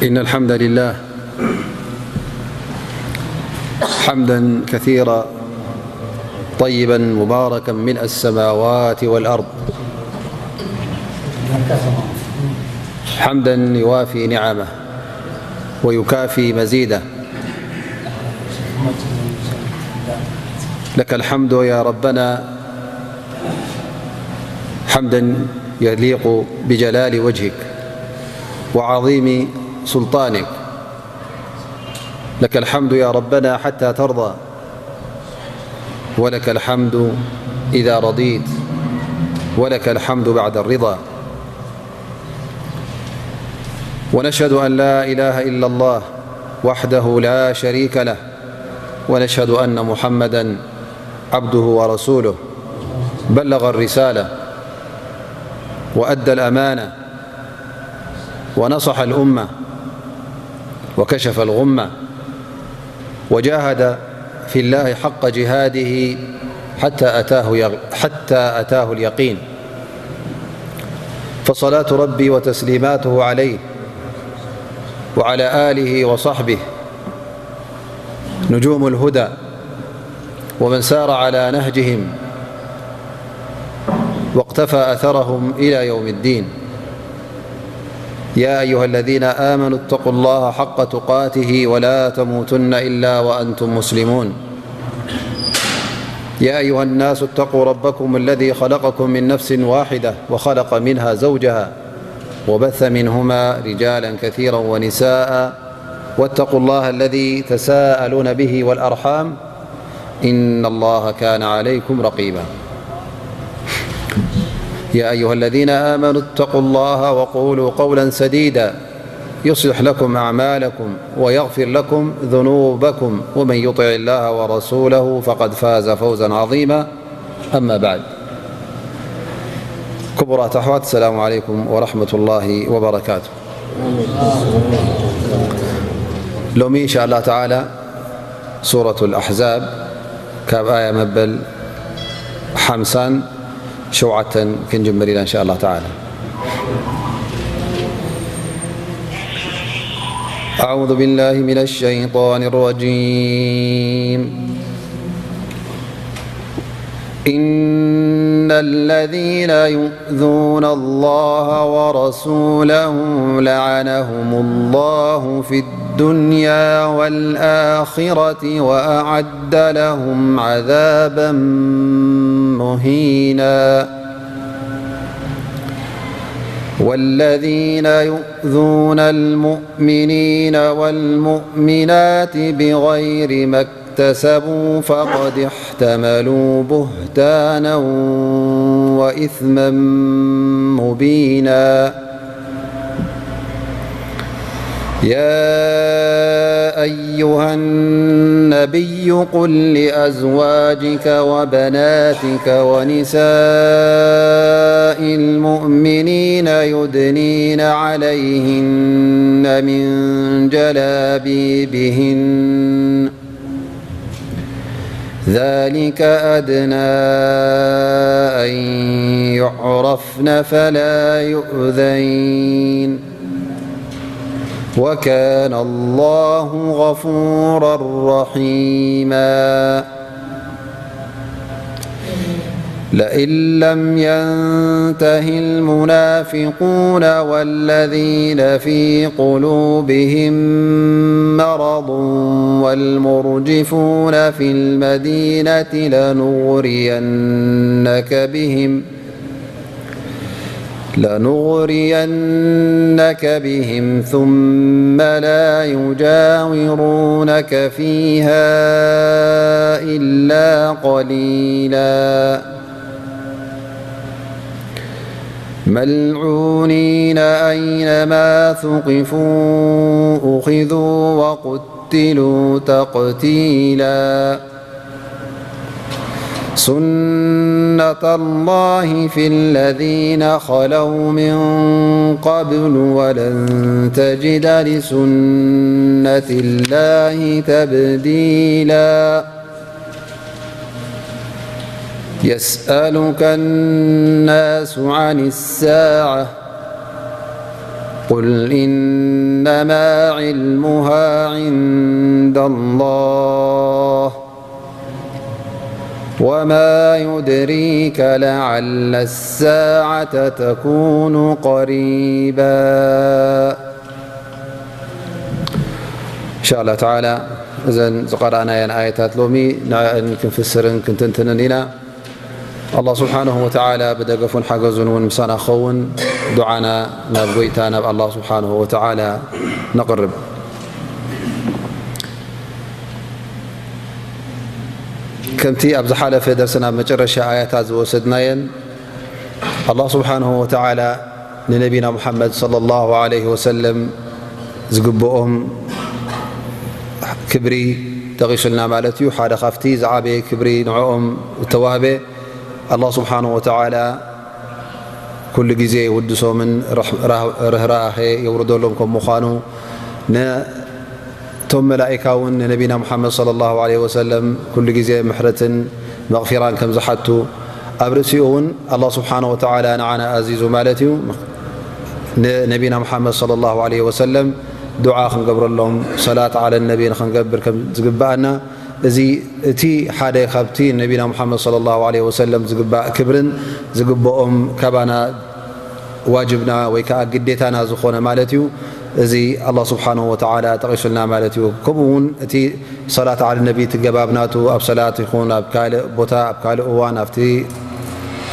إن الحمد لله حمدا كثيرا طيبا مباركا ملء السماوات والأرض، حمدا يوافي نعمه ويكافي مزيده. لك الحمد يا ربنا حمدا يليق بجلال وجهك وعظيم سلطانك. لك الحمد يا ربنا حتى ترضى، ولك الحمد إذا رضيت، ولك الحمد بعد الرضا. ونشهد أن لا إله إلا الله وحده لا شريك له، ونشهد أن محمدا عبده ورسوله، بلغ الرسالة وأدى الأمانة ونصح الأمة وكشف الغمة وجاهد في الله حق جهاده حتى أتاه يغ-، حتى أتاه اليقين. فصلاة ربي وتسليماته عليه وعلى آله وصحبه نجوم الهدى، ومن سار على نهجهم واقتفى أثرهم إلى يوم الدين. يا أيها الذين آمنوا اتقوا الله حق تقاته ولا تموتن إلا وأنتم مسلمون. يا أيها الناس اتقوا ربكم الذي خلقكم من نفس واحدة وخلق منها زوجها وبث منهما رجالا كثيرا ونساء، واتقوا الله الذي تساءلون به والأرحام، إن الله كان عليكم رقيبا. يا أيها الذين آمنوا اتقوا الله وقولوا قولا سديدا يصلح لكم أعمالكم ويغفر لكم ذنوبكم، ومن يطع الله ورسوله فقد فاز فوزا عظيما. أما بعد، ክቡራት ኣሕዋት፣ السلام عليكم ورحمة الله وبركاته. ሎሚ إن شاء الله تعالى ሱረቱል ኣሕዛብ ካብ ኣያ መበል ሓምሳን ሸውዓተን ክንጅምር ኢና إن شاء الله تعالى. أعوذ بالله من الشيطان الرجيم. إن الذين يؤذون الله ورسوله لعنهم الله في الدنيا والآخرة وأعد لهم عذابا مهينا. والذين يؤذون المؤمنين والمؤمنات بغير ما اكتسبوا فقد احتملوا بهتانا وإثما مبينا. يا أيها النبي قل لأزواجك وبناتك ونساء المؤمنين يدنين عليهن من جلابيبهن، ذلك أدنى أن يعرفن فلا يؤذين، وكان الله غفورا رحيما. لئن لم ينته المنافقون والذين في قلوبهم مرض والمرجفون في المدينة لنغرينك بهم، لنغرينك بهم ثم لا يجاورونك فيها إلا قليلا. ملعونين أينما ثقفوا أخذوا وقتلوا تقتيلا. سنة الله في الذين خلوا من قبل ولن تجد لسنة الله تبديلا. يسألك الناس عن الساعة قل إنما علمها عند الله وما يدريك لعل الساعة تكون قريبا. إن شاء الله تعالى እዘን ዝቐራእናየን ኣየታት ሎሚ ንዕን ክንፍስርን ክንትንትንን ኢና። ኣላህ ስብሓንሁ ወተዓላ ብደገፉን ሓገዙን እውን ምሳና ክኸውን ዱዓና ናብ ጎይታ ናብ ኣላህ ስብሓንሁ ወተዓላ ነቕርብ። ከምቲ ኣብ ዝሓለፈ ደርሰና ኣብ መጨረሻ ኣያታት ዝወሰድናየን ኣላህ ስብሓንሁ ወተዓላ ንነቢና ሙሓመድ ሰለላሁ ዐለይሂ ወሰለም ዝግብኦም ክብሪ ጠቒሱልና ማለት እዩ። ሓደ ካብቲ ዝዓበየ ክብሪ ንዕኦም እተዋህበ ኣላህ ስብሓንሁ ወተዓላ ኩሉ ግዜ ይውድሶምን ርህራሄ የውርደሎም ከም ምዃኑ፣ ነቶም መላኢካ እውን ንነቢና ሙሓመድ ሰለላሁ ዐለይሂ ወሰለም ኩሉ ግዜ ምሕረትን መቕፊራን ከም ዝሓቱ፣ ኣብ ርእሲኡ እውን ኣላህ ስብሓንሁ ወተዓላ ንዓና ኣዚዙ ማለት እዩ። ንነቢና ሙሓመድ ሰለላሁ ዐለይሂ ወሰለም ዱዓ ክንገብረሎም፣ ሰላት ዓለ ነቢ ንኽንገብር ከም ዝግብኣና፣ እዚ እቲ ሓደ ካብቲ ነቢና ሙሓመድ ሰለላሁ ዐለይሂ ወሰለም ዝግባእ ክብርን ዝግብኦም ካባና ዋጅብና ወይ ከዓ ግዴታና ዝኾነ ማለት እዩ። እዚ ኣላህ ስብሓንሁ ወተዓላ ጠቒሱልና ማለት እዩ። ከምኡ እውን እቲ ሰላት ዓለ ነቢ እቲ ገባብ ናቱ ኣብ ሰላት ይኹን ኣብ ካልእ ቦታ ኣብ ካልእ እዋን ኣብቲ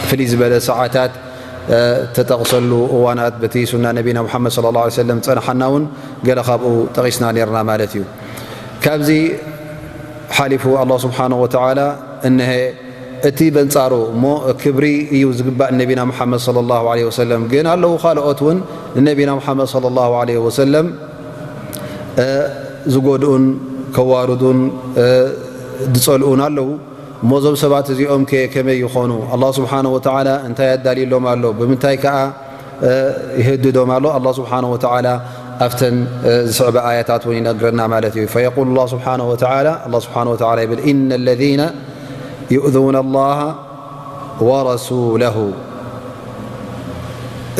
ፍልይ ዝበለ ሰዓታት ተጠቕሰሉ እዋናት በቲ ሱና ነቢና ሙሓመድ ሰለላሁ ዐለይሂ ወሰለም ዝጸንሓና እውን ገለ ካብኡ ጠቒስና ነርና ማለት እዩ። ካብዚ ሓሊፉ ኣላህ ስብሓንሁ ወተዓላ እነሀ እቲ በንጻሩ እሞ ክብሪ እዩ ዝግባእ ነቢና ሙሓመድ ሰለላሁ ዐለይሂ ወሰለም፣ ግን ኣለዉ ካልኦት እውን ንነቢና ሙሓመድ ሰለላሁ ዐለይሂ ወሰለም ዝጎድኡን ከዋርዱን ዝጸልኡን ኣለዉ። እሞ እዞም ሰባት እዚኦም ከ ከመይ ይኾኑ? ኣላህ ስብሓንሁ ወተዓላ እንታይ ኣዳልዩሎም ኣሎ? ብምንታይ ከኣ ይህድዶም ኣሎ? ኣላህ ስብሓንሁ ወተዓላ ኣብተን ዝስዕባ ኣያታት እውን ይነግረና ማለት እዩ። ፈየቁሉ ላህ ስብሓንሁ ወተዓላ፣ ኣላህ ስብሓንሁ ወተዓላ ይብል፣ ኢነ ለዚነ ዩእዙነ ላሃ ወረሱለሁ።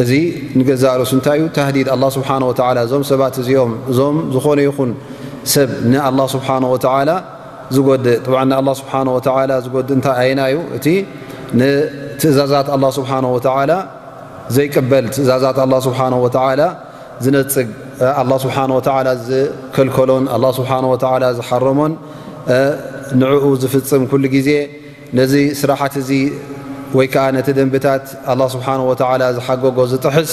እዚ ንገዛእ ርእሱ እንታይ እዩ? ታህዲድ። ኣላህ ስብሓንሁ ወተዓላ እዞም ሰባት እዚኦም፣ እዞም ዝኾነ ይኹን ሰብ ንኣላህ ስብሓንሁ ወተዓላ ዝጎድእ፣ ጥብዓ ንኣላህ ስብሓንሁ ወተዓላ ዝጎድእ እንታይ ኣየና እዩ? እቲ ንትእዛዛት ኣላህ ስብሓንሁ ወተዓላ ዘይቅበል፣ ትእዛዛት ኣላህ ስብሓንሁ ወተዓላ ዝነጽግ፣ ኣላህ ስብሓንሁ ወተዓላ ዝከልከሎን ኣላህ ስብሓንሁ ወተዓላ ዝሓረሞን ንዕኡ ዝፍጽም ኩሉ ግዜ ነዚ ስራሓት እዚ ወይ ከኣ ነቲ ደንብታት ኣላህ ስብሓንሁ ወተዓላ ዝሓገጎ ዝጥሕስ፣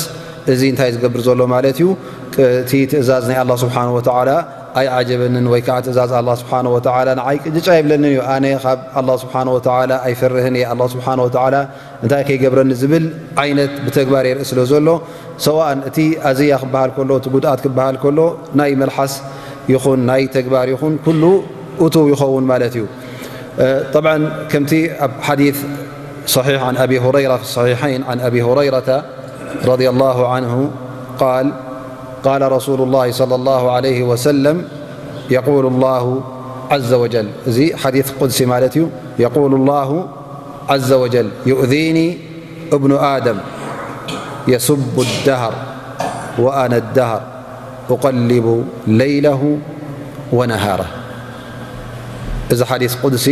እዚ እንታይ ዝገብር ዘሎ ማለት እዩ? እቲ ትእዛዝ ናይ ኣላህ ስብሓንሁ ወተዓላ ኣይዓጀበንን ወይ ከኣ ትእዛዝ ኣላህ ስብሓንሁ ወተዓላ ንዓይ ቅጭጭ ኣይብለንን እዩ። ኣነ ካብ ኣላህ ስብሓንሁ ወተዓላ ኣይፈርህን እየ። ኣላህ ስብሓንሁ ወተዓላ እንታይ ከይገብረኒ ዝብል ዓይነት ብተግባር የርኢ ስለ ዘሎ፣ ሰዋእን እቲ ኣዝያ ክበሃል ከሎ፣ እቲ ጉድኣት ክበሃል ከሎ፣ ናይ መልሓስ ይኹን ናይ ተግባር ይኹን ኩሉ እቱው ይኸውን ማለት እዩ። ጠብዓን ከምቲ ኣብ ሓዲስ ሰሒሕ ዓን ኣቢ ሁረይራ ፊ ሰሒሐይን ዓን ኣቢ ሁረይረተ ረዲየላሁ ዓንሁ ቃል ቃለ ረሱሉላሂ ሰለላሁ ዐለይሂ ወሰለም የቁሉ ላሁ ዐዘ ወጀል፣ እዚ ሓዲስ ቁድሲ ማለት እዩ። የቁሉ ላሁ ዐዘ ወጀል ዩእዚኒ እብኑ ኣደም የሱቡ ደሃር ወኣነ ደሃር ኡቀሊቡ ለይለሁ ወነሃረ። እዚ ሓዲስ ቁድሲ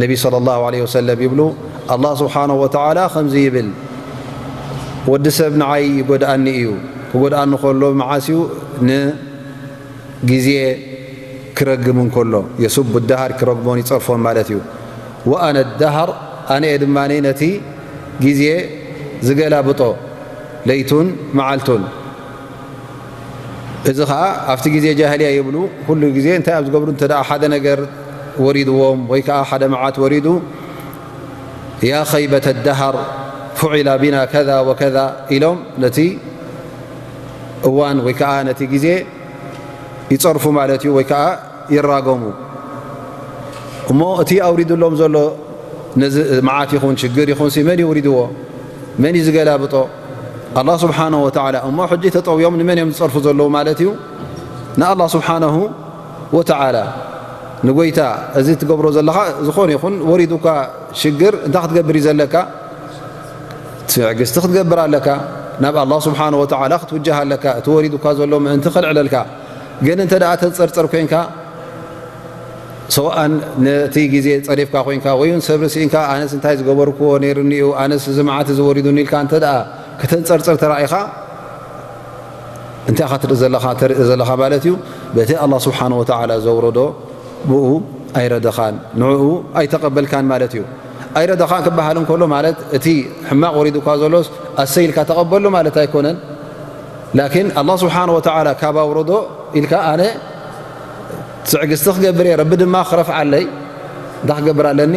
ነቢ ሰለላሁ ዐለይሂ ወሰለም ይብሉ፣ ኣላህ ስብሓነሁ ወተዓላ ከምዚ ይብል፣ ወዲ ሰብ ንዓይ ይጎድኣኒ እዩ። ክጎድኣኒ ከሎ መዓስ እዩ? ንግዜ ክረግም እንከሎ፣ የሱቡ ደሃር፣ ክረግሞን ይጸርፎን ማለት እዩ። ወኣነ ደሃር፣ ኣነ እየ ድማ ነቲ ግዜ ዝገላብጦ ለይቱን መዓልቱን። እዚ ኸኣ ኣብቲ ግዜ ጃህልያ ይብሉ፣ ኩሉ ግዜ እንታይ ኣብ ዝገብሩ፣ እንተ ደኣ ሓደ ነገር ወሪድዎም ወይ ከኣ ሓደ መዓት ወሪዱ፣ ያ ኸይበተ ደሃር ፉዒላ ቢና ከዛ ወከዛ ኢሎም ነቲ እዋን ወይ ከኣ ነቲ ግዜ ይጸርፉ ማለት እዩ፣ ወይ ከኣ ይራገሙ። እሞ እቲ ኣውሪድሎም ዘሎ ነዚ መዓት ይኹን ሽግር ይኹንሲ መን እዩ ውሪድዎ? መን እዩ ዝገላብጦ? ኣላህ ስብሓነሁ ወተዓላ። እሞ ሕጂ ተጠውዮም ንመን እዮም ዝጸርፉ ዘለዉ ማለት እዩ? ንኣላህ ስብሓነሁ ወተዓላ። ንጎይታ እዚ ትገብሮ ዘለኻ ዝኾነ ይኹን ወሪዱካ ሽግር እንታይ ክትገብር እዩ ዘለካ? ትዕግስቲ ክትገብር ኣለካ። ናብ ኣላህ ስብሓን ወተዓላ ክትውጃህ ኣለካ። እቲ ወሪዱካ ዘሎ ምእንቲ ከልዕለልካ። ግን እንተ ደኣ ተንጸርጸር ኮንካ፣ ሰዋእን ነቲ ግዜ ጸሪፍካ ኮንካ፣ ወይ እውን ሰብሪ ስኢንካ፣ ኣነስ እንታይ ዝገበርክዎ ነይሩኒ እዩ፣ ኣነስ እዚ መዓት እዚ ወሪዱኒ ኢልካ እንተ ደኣ ከተንጸርጽር ተራኢኻ፣ እንታይ ኢኻ ትርኢ ዘለኻ፣ ተርኢ ዘለኻ ማለት እዩ? በቲ ኣላህ ስብሓን ወተዓላ ዘውረዶ ብኡ ኣይረደኻን፣ ንዕኡ ኣይተቐበልካን ማለት እዩ። ኣይረደኻን ክበሃል እንከሎ ማለት እቲ ሕማቕ ወሪዱካ ዘሎስ ኣሰይ ኢልካ ተቐበሎ ማለት ኣይኮነን። ላኪን ኣላህ ስብሓን ወተዓላ ካብ ኣውረዶ ኢልካ ኣነ ትዕግስቲ ክገብር እየ፣ ረቢ ድማ ክረፍዓለይ እንታይ ክገብር ኣለኒ?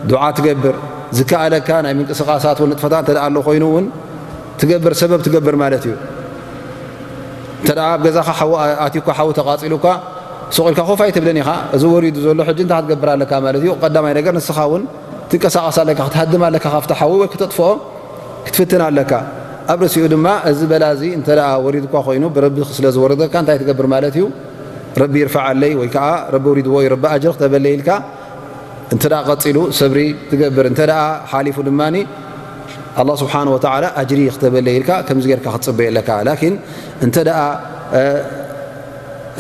ዱዓ ትገብር፣ ዝከኣለካ ናይ ምንቅስቃሳት እውን ንጥፈታት እንተ ደኣ ኣሎ ኮይኑ እውን ትገብር፣ ሰበብ ትገብር ማለት እዩ። እንተ ደኣ ኣብ ገዛኻ ሓዊ ኣትዩካ፣ ሓዊ ተቓጺሉካ፣ ሱቕ ኢልካ ኮፍ ኣይትብልን ኢኻ። እዚ ወሪዱ ዘሎ ሕጂ እንታይ ክትገብር ኣለካ ማለት እዩ? ቀዳማይ ነገር ንስኻ እውን ትንቀሳቐስ ኣለካ፣ ክትሃድም ኣለካ ካብቲ ሓዊ ወይ ክተጥፍኦ ክትፍትን ኣለካ። ኣብ ርእሲኡ ድማ እዚ በላ እዚ እንተ ደኣ ወሪዱካ ኮይኑ ብረቢ ስለ ዝወረደካ እንታይ ትገብር ማለት እዩ? ረቢ ይርፈዓለይ ወይ ከዓ ረቢ ወሪድዎ እዩ፣ ረቢ ኣጅር ክተበለይ ኢልካ እንተ ደኣ ቀጺሉ ሰብሪ ትገብር፣ እንተ ደኣ ሓሊፉ ድማ ኣላህ ስብሓን ወተዓላ ኣጅሪ ክተበለይ ኢልካ ከምዚ ጌርካ ክትጽበይ ኣለካ። ላኪን እንተ ደኣ፣ እ፣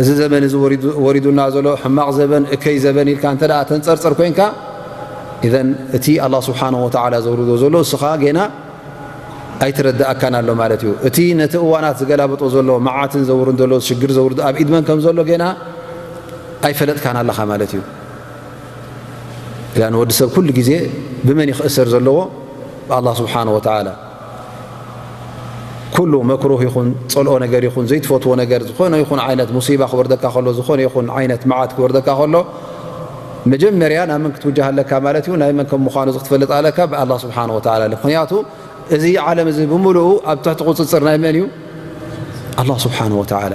እዚ ዘበን እዚ ወሪዱ-፣ ወሪዱና ዘሎ ሕማቕ ዘበን፣ እከይ ዘበን ኢልካ እንተ ደኣ ተንጸርጸር ኮንካ፣ ኢዘን እቲ ኣላህ ስብሓን ወተዓላ ዘውርዶ ዘሎ እስኻ ጌና ኣይተረድኣካን ኣሎ ማለት እዩ። እቲ ነቲ እዋናት ዝገላብጦ ዘሎ፣ መዓትን ዘውርን ዘሎ፣ ሽግር ዘውርዶ ኣብ ኢድ መን ከም ዘሎ ጌና ኣይፈለጥካን ኣለኻ ማለት እዩ። ኢላ ንወዲ ሰብ ኩሉ ግዜ ብመን እዩ ክእሰር ዘለዎ? ብኣላህ ስብሓን ወተዓላ። ኩሉ መክሩህ ይኹን፣ ጸልኦ ነገር ይኹን፣ ዘይትፈትዎ ነገር፣ ዝኾነ ይኹን ዓይነት ሙሲባ ክወርደካ ከሎ፣ ዝኾነ ይኹን ዓይነት መዓት ክወርደካ ከሎ፣ መጀመርያ ናብ መን ክትውጃህ ኣለካ ማለት እዩ? ናይ መን ከም ምዃኑ እዚ ክትፈልጥ ኣለካ? ብኣላህ ስብሓን ወተዓላ። ምኽንያቱ፣ እዚ ዓለም እዚ ብምሉኡ ኣብ ትሕቲ ቁጽጽር ናይ መን እዩ? ኣላህ ስብሓን ወተዓላ።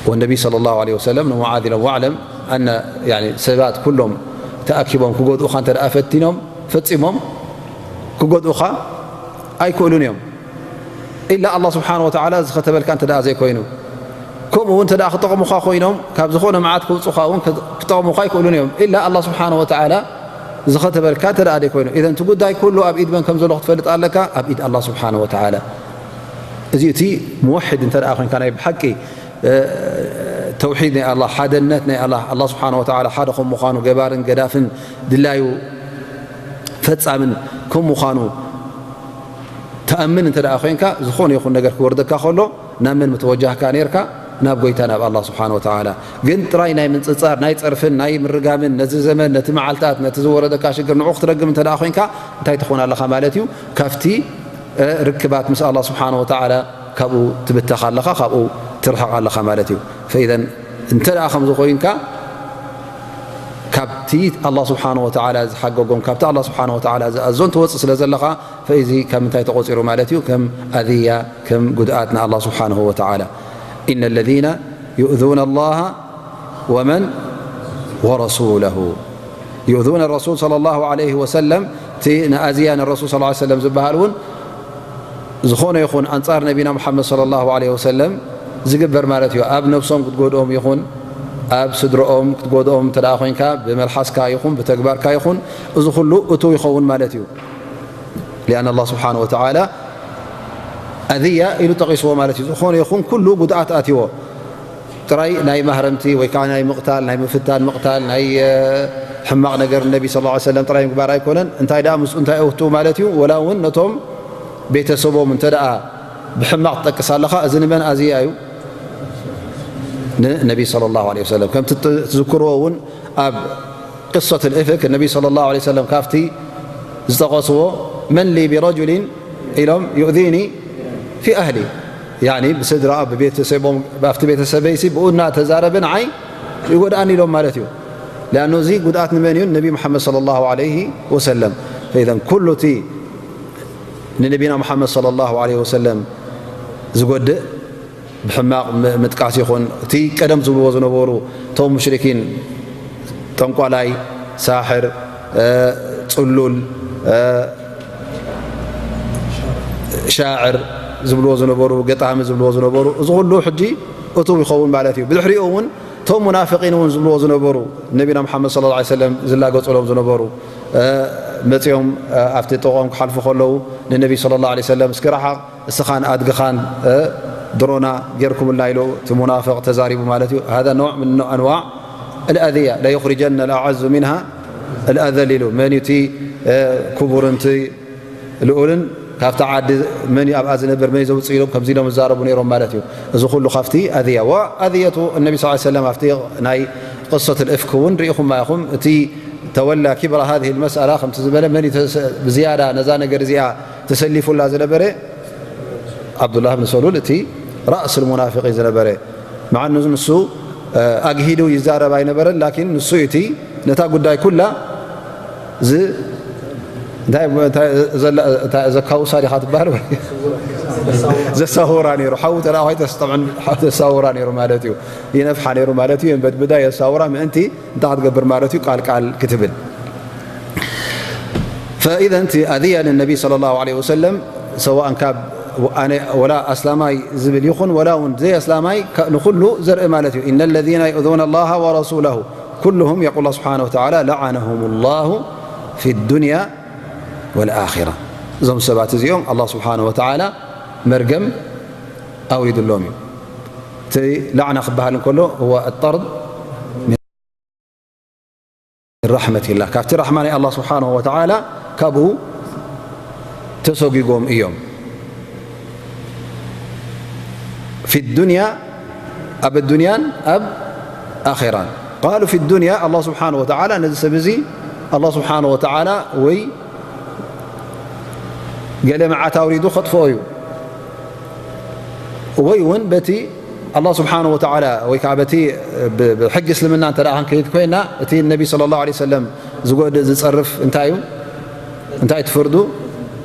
ወነቢ ሰለላሁ ዐለይሂ ወሰለም ንሙዓዝ ኢሎም፣ "ዋዕለም ኣነ፣ ያኒ፣ ሰባት ኩሎም ተኣኪቦም ክጎድኡኻ እንተ ደኣ ፈቲኖም፣ ፈጺሞም ክጎድኡኻ ኣይክእሉን እዮም። ኢላ ኣላህ ስብሓን ወተዓላ ዝኸተበልካ እንተ ደኣ ዘይኮይኑ፣ ከምኡ እውን እንተ ደኣ ክጠቕሙኻ ኮይኖም፣ ካብ ዝኾነ መዓት ክውጹኻ እውን ክጠቕሙኻ ኣይክእሉን እዮም። ኢላ ኣላህ ስብሓን ወተዓላ ዝኸተበልካ እንተ ደኣ ዘይኮይኑ፣ ኢዘን እቲ ጉዳይ ኩሉ ኣብ ኢድ መን ከም ዘሎ ክትፈልጥ ኣለካ፣ ኣብ ኢድ ኣላህ ስብሓን ወተዓላ። እዚ እቲ ሙወሒድ እንተ ደኣ ኮይንካ፣ ናይ ብሓቂ፣ እ፣ ተውሒድ ናይ ኣላህ፣ ሓደነት ናይ ኣላህ፣ ኣላህ ስብሓን ወተዓላ ሓደ ከም ምዃኑ፣ ገባርን ገዳፍን ድላዩ ፈጻምን ከም ምዃኑ ትኣምን እንተ ደኣ ኮይንካ፣ ዝኾነ ይኹን ነገር ክወርደካ ከሎ፣ ናብ መን ምተወጃህካ ነይርካ? ናብ ጎይታ፣ ናብ ኣላህ ስብሓን ወተዓላ። ግን ጥራይ ናይ ምንጽጻር፣ ናይ ጸርፍን ናይ ምርጋምን፣ ነዚ ዘመን፣ ነቲ መዓልታት፣ ነቲ ዝወረደካ ሽግር ንዑ ክትረግም እንተ ደኣ ኮይንካ፣ እንታይ ትኾን ኣለኻ ማለት እዩ? ካብቲ፣ እ፣ ርክባት ምስ ኣላህ ስብሓን ወተዓላ ካብኡ ትብተኽ ኣለኻ፣ ካብኡ ትርሕቕ ኣለኻ ማለት እዩ። ፈኢዘን እንተ ደኣ ከምዚ ኮይንካ፣ ካብቲ ኣላህ ስብሓን ወተዓላ ዝሓገጎን ካብቲ ኣላህ ስብሓን ወተዓላ ዝኣዞን ትወጽእ ስለ ዘለኻ፣ ፈኢዚ ካብ ምንታይ ተቖጺሩ ማለት እዩ? ከም ኣዝያ፣ ከም ጉድኣት ንኣላህ ስብሓንሁ ወተዓላ። ኢነ ለዚነ ዩእዙነ ኣላሃ ወመን ወረሱለሁ ዩእዙነ ረሱል ሰለላሁ ዐለይሂ ወሰለም፣ እቲ ንኣዝያ ንረሱል ሰለላሁ ዐለይሂ ወሰለም ዝበሃል እውን ዝኾነ ይኹን ኣንጻር ነቢና ሙሓመድ ሰለላሁ ዐለይሂ ወሰለም ዝግበር ማለት እዩ። ኣብ ነብሶም ክትጎድኦም ይኹን ኣብ ስድረኦም ክትጎድኦም እንተ ደኣ ኮይንካ፣ ብመልሓስካ ይኹን ብተግባርካ ይኹን፣ እዚ ኩሉ እቱው ይኸውን ማለት እዩ። ሊኣን ኣላህ ስብሓን ወተዓላ ኣዝያ ኢሉ ጠቒስዎ ማለት እዩ። ዝኾነ ይኹን ኩሉ ጉድኣት ኣትይዎ። ጥራይ ናይ ማህረምቲ ወይ ከዓ ናይ ምቕታል፣ ናይ ምፍታን ምቕታል፣ ናይ፣ እ፣ ሕማቕ ነገር ነቢ ሰለላሁ ዐለይሂ ወሰለም ጥራይ ምግባር ኣይኮነን። እንታይ ደኣ ምስኡ እንታይ እቱ ማለት እዩ? ወላ እውን ነቶም ቤተሰቦም እንተ ደኣ ብሕማቕ ትጠቅስ ኣለኻ፣ እዚ ንመን ኣዝያ እዩ? ንነቢ ሰለላሁ ዐለይሂ ወሰለም። ከምቲ ት-፣ ትዝክርዎ እውን ኣብ ቅሶት ልእፍክ ነቢ ሰለላሁ ዐለይሂ ወሰለም ካብቲ ዝጠቐስዎ፣ መን ሊ ቢረጁሊን ኢሎም ዩእዚኒ ፊ ኣህሊ፣ ያኒ ብስድራ፣ ብቤተሰቦም፣ ኣብቲ ቤተሰበይሲ ብኡ እናተዛረበ ንዓይ ይጎድኣኒ ኢሎም ማለት እዩ። ሊኣኑ እዚ ጉድኣት ንመን እዩ? ነቢ ሙሓመድ ሰለላሁ ዐለይሂ ወሰለም። ፈኢዘን ኩሉ እቲ ንነቢና ሙሓመድ ሰለላሁ ዐለይሂ ወሰለም ዝጎድእ ብሕማቕ ም-፣ ምጥቃስ ይኹን፣ እቲ ቀደም ዝብልዎ ዝነበሩ እቶም ሙሽሪኪን፣ ጠንቋላይ፣ ሳሕር፣ እ፣ ጽሉል፣ እ፣ ሻዕር ዝብልዎ ዝነበሩ፣ ገጣሚ ዝብልዎ ዝነበሩ፣ እዚ ኩሉ ሕጂ እቱው ይኸውን ማለት እዩ። ብድሕሪኡ እውን እቶም ሙናፍቂን እውን ዝብልዎ ዝነበሩ፣ ነቢና ሙሓመድ ሰለላሁ ዐለይሂ ወሰለም ዝላገጹሎም ዝነበሩ፣ እ፣ መጺኦም ኣብቲ ጥቕኦም ክሓልፉ ከለዉ ንነቢ ሰለላሁ ዐለይሂ ወሰለም እስኪ ረሓቕ እስኻን ኣድግኻን ድሮና ጌርኩምልና ኢሉ እቲ ሙናፍቕ ተዛሪቡ ማለት እዩ። هذا نوع من أنواع الأذية، ليخرجن الأعز منها الأذل ኢሉ። መን እዩ እቲ ክቡርን እቲ ልኡልን ካብቲ ዓዲ መን እዩ ኣብኣ ዝነብር መን እዩ ዘውፅእ ኢሎም ከምዚ ኢሎም ይዛረቡ ነይሮም ማለት እዩ። እዚ ኩሉ ካብቲ ኣዝያ ወኣዝየቱ ነቢ ስ ሰለም ኣብቲ ናይ ቅሶት ልእፍክ እውን ርኢኹማ ኢኹም። እቲ ተወላ ኪብራ ሃዚህ ልመስኣላ ከምቲ ዝበለ መን እዩ ተሰ- ብዝያዳ ነዛ ነገር እዚኣ ተሰሊፉላ ዝነበረ? ዓብዱላህ ብን ሰሉል እቲ ራእስ ልሙናፊቂ ዝነበረ። መዓኑ ንሱ ኣግሂዱ ይዛረብ ኣይነበረን። ላኪን ንሱ እቲ ነታ ጉዳይ ኩላ ዝ- እንታይ እንታይ ዘላ- እንታይ ዘካውሳ ዲኻ ትበሃል ወይ? ዘሳውራ ነይሩ ሓው ተላ ኮይተስ ጠብዕን ሓው ዘሳውራ ነይሩ ማለት እዩ። ይነፍሓ ነይሩ ማለት እዩ። በድብዳ የሳውራ ምእንቲ እንታይ ክትገብር ማለት እዩ? ቃል ቃል ክትብል። فإذا أذية للنبي صلى الله عليه وسلم سواء ካብ ኣነ ወላ ኣስላማይ ዝብል ይኹን ወላ እውን ዘይ ኣስላማይ ንኩሉ ዘርኢ ማለት እዩ። إن الذين يؤذون الله ورسوله كلهم يقول الله سبحانه وتعالى لعنهم الله في الدنيا والآخرة. እዞም ሰባት እዚኦም الله سبحانه وتعالى መርገም ኣውሪድሎም እዩ። እቲ ላዕና ክበሃል እንከሎ هو الطرد من رحمة الله، ካብቲ ራሕማ ናይ الله سبحانه وتعالى ካብኡ ተሰጒጎም እዮም። في الدنيا ኣብ ኣዱንያን ኣብ ኣኼራን። قالوا في الدنيا الله سبحانه وتعالى ነዚ ሰብ እዚ الله سبحانه وتعالى ወይ ገለ መዓት ኣውሪዱ ከጥፍኦ እዩ። ወይ እውን በቲ ኣላህ ስብሓን ወተዓላ ወይ ከዓ በቲ ብሕጊ እስልምና እንተ ደኣ ክንከይድ ኮይና እቲ ነቢ ስለ ላሁ ለ ሰለም ዝጎድእ ዝፀርፍ እንታይ እዩ? እንታይ እቲ ፍርዱ?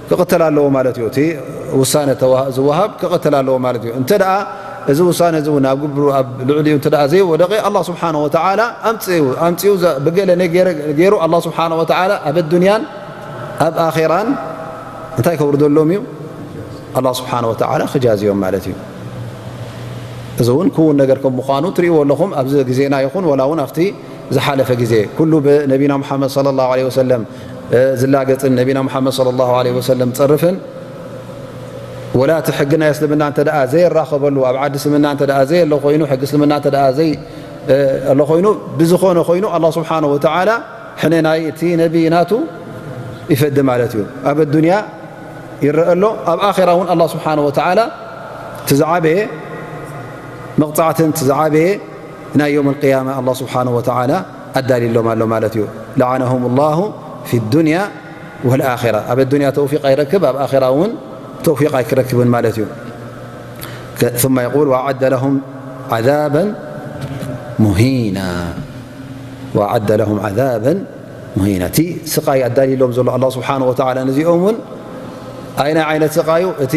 ክቕተል ኣለዎ ማለት እዩ። እቲ ውሳነ ዝወሃብ ክቕተል ኣለዎ ማለት እዩ። እንተ ደኣ እዚ ውሳነ እዚ እውን ኣብ ግብሩ ኣብ ልዕሊኡ እንተ ደኣ ዘይወደቐ ኣላህ ስብሓን ወተዓላ ኣምፅኡ ኣምፅኡ ብገለ ገይሩ ኣላህ ስብሓን ወተዓላ ኣብ ኣዱንያን ኣብ ኣኼራን እንታይ ከውርደሎም እዩ? ኣላህ ስብሓን ወተዓላ ክጃዝዮም ማለት እዩ። እዚ እውን ክውን ነገር ከም ምዃኑ ትርእይዎ ኣለኹም። ኣብዚ ግዜና ይኹን ወላ እውን ኣብቲ ዝሓለፈ ግዜ ኩሉ ብነቢና ሙሓመድ ሰለላሁ ዐለይሂ ወሰለም ዝላገፅን ነቢና ሙሓመድ ሰለላሁ ዐለይሂ ወሰለም ዝፀርፍን ወላ እቲ ሕጊ ናይ እስልምና እንተ ደኣ ዘየራኸበሉ ኣብ ዓዲ እስልምና እንተ ደኣ ዘየሎ ኮይኑ ሕጊ እስልምና እንተ ደኣ ዘይሎ ኮይኑ ብዝኾነ ኮይኑ ኣላህ ስብሓን ወተዓላ ሕነ ናይ እቲ ነቢ ናቱ ይፈዲ ማለት እዩ። ኣብ ኣዱንያ ይረአ ኣሎ። ኣብ ኣኼራ እውን ኣላህ ስብሓን ወተዓላ እቲ ዝዓበየ መቕፃዕትን እቲ ዝዓበየ ናይ የውም ኣልቅያማ ኣላህ ስብሓን ወተዓላ ኣዳልዩሎም ኣሎ ማለት እዩ። ለዓነሁም ላሁ ፊ ዱንያ ወልኣኺራ። ኣብ ኣዱንያ ተውፊቅ ኣይረክብ፣ ኣብ ኣኺራ እውን ተውፊቅ ኣይክረክብን ማለት እዩ። ثم يقول وأعد لهم عذابا مهينا وأعد لهم عذابا مهينا። እቲ ስቃይ ኣዳልዩሎም ዘሎ ኣላህ ስብሓን ወተዓላ ነዚኦም እውን ኣይናይ ዓይነት ስቃዩ? እቲ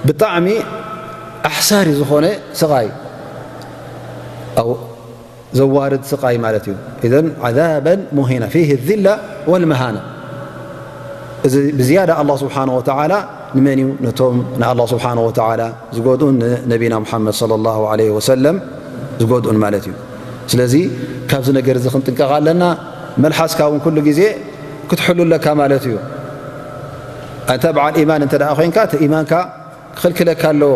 ብጣዕሚ ኣሕሳሪ ዝኾነ ስቃይ ኣው ዘዋርድ ስቃይ ማለት እዩ። إذن عذابا مهينا فيه الذلة والمهانة። እዚ ብዝያዳ ኣላህ ስብሓን ወተዓላ ንመን እዩ? ነቶም ንኣላህ ስብሓን ወተዓላ ዝጎድኡን ንነቢና ሙሓመድ ሰለላሁ ዐለይሂ ወሰለም ዝጎድኡን ማለት እዩ። ስለዚ ካብዚ ነገር እዚ ክንጥንቀቕ ኣለና። መልሓስካ እውን ኩሉ ግዜ ክትሕሉ ኣለካ ማለት እዩ። ኣንተ በዓል ኢማን እንተ ደኣ ኮይንካ እቲ ኢማንካ ክኽልክለካ ኣለዎ።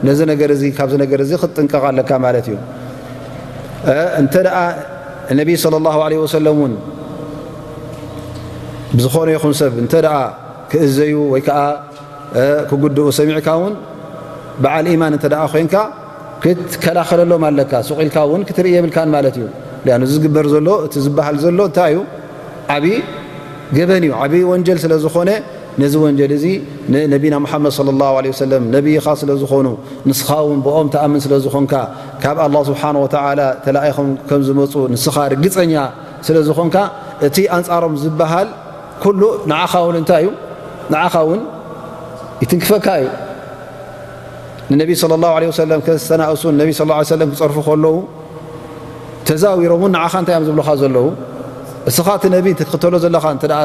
ነዚ ነገር እዚ ካብዚ ነገር እዚ ክትጥንቀቕ ኣለካ ማለት እዩ። እንተ ደኣ ነቢይ ሰለላሁ ዐለይሂ ወሰለም እውን ብዝኾነ ይኹን ሰብ እንተ ደኣ ክእዘዩ ወይ ከዓ ክጉድኡ ሰሚዕካ እውን በዓል ኢማን እንተ ደኣ ኮይንካ ክትከላኸለሎም ኣለካ። ሱቕ ኢልካ እውን ክትርኢ የብልካን ማለት እዩ። ሊኣኑ እዚ ዝግበር ዘሎ እቲ ዝበሃል ዘሎ እንታይ እዩ? ዓብዪ ገበን እዩ። ዓብዪ ወንጀል ስለ ዝኾነ ነዚ ወንጀል እዚ ንነቢና ሙሓመድ ሰለላሁ ዐለይሂ ወሰለም ነቢይኻ ስለ ዝኾኑ ንስኻ እውን ብኦም ትኣምን ስለ ዝኾንካ ካብ ኣላህ ስብሓን ወተዓላ ተላኢኾም ከም ዝመፁ ንስኻ ርግፀኛ ስለ ዝኾንካ እቲ ኣንፃሮም ዝበሃል ኩሉ ንዓኻ እውን እንታይ እዩ? ንዓኻ እውን ይትንክፈካ እዩ። ንነቢ ሰለላሁ ዐለይሂ ወሰለም ከስተናእሱን ነቢ ሰለላሁ ዐለይሂ ወሰለም ክፀርፉ ከለዉ ተዛዊሮም እውን ንዓኻ እንታይ እዮም ዝብሉኻ ዘለዉ? እስኻ እቲ ነቢ ትክተሎ ዘለኻ እንተ ደኣ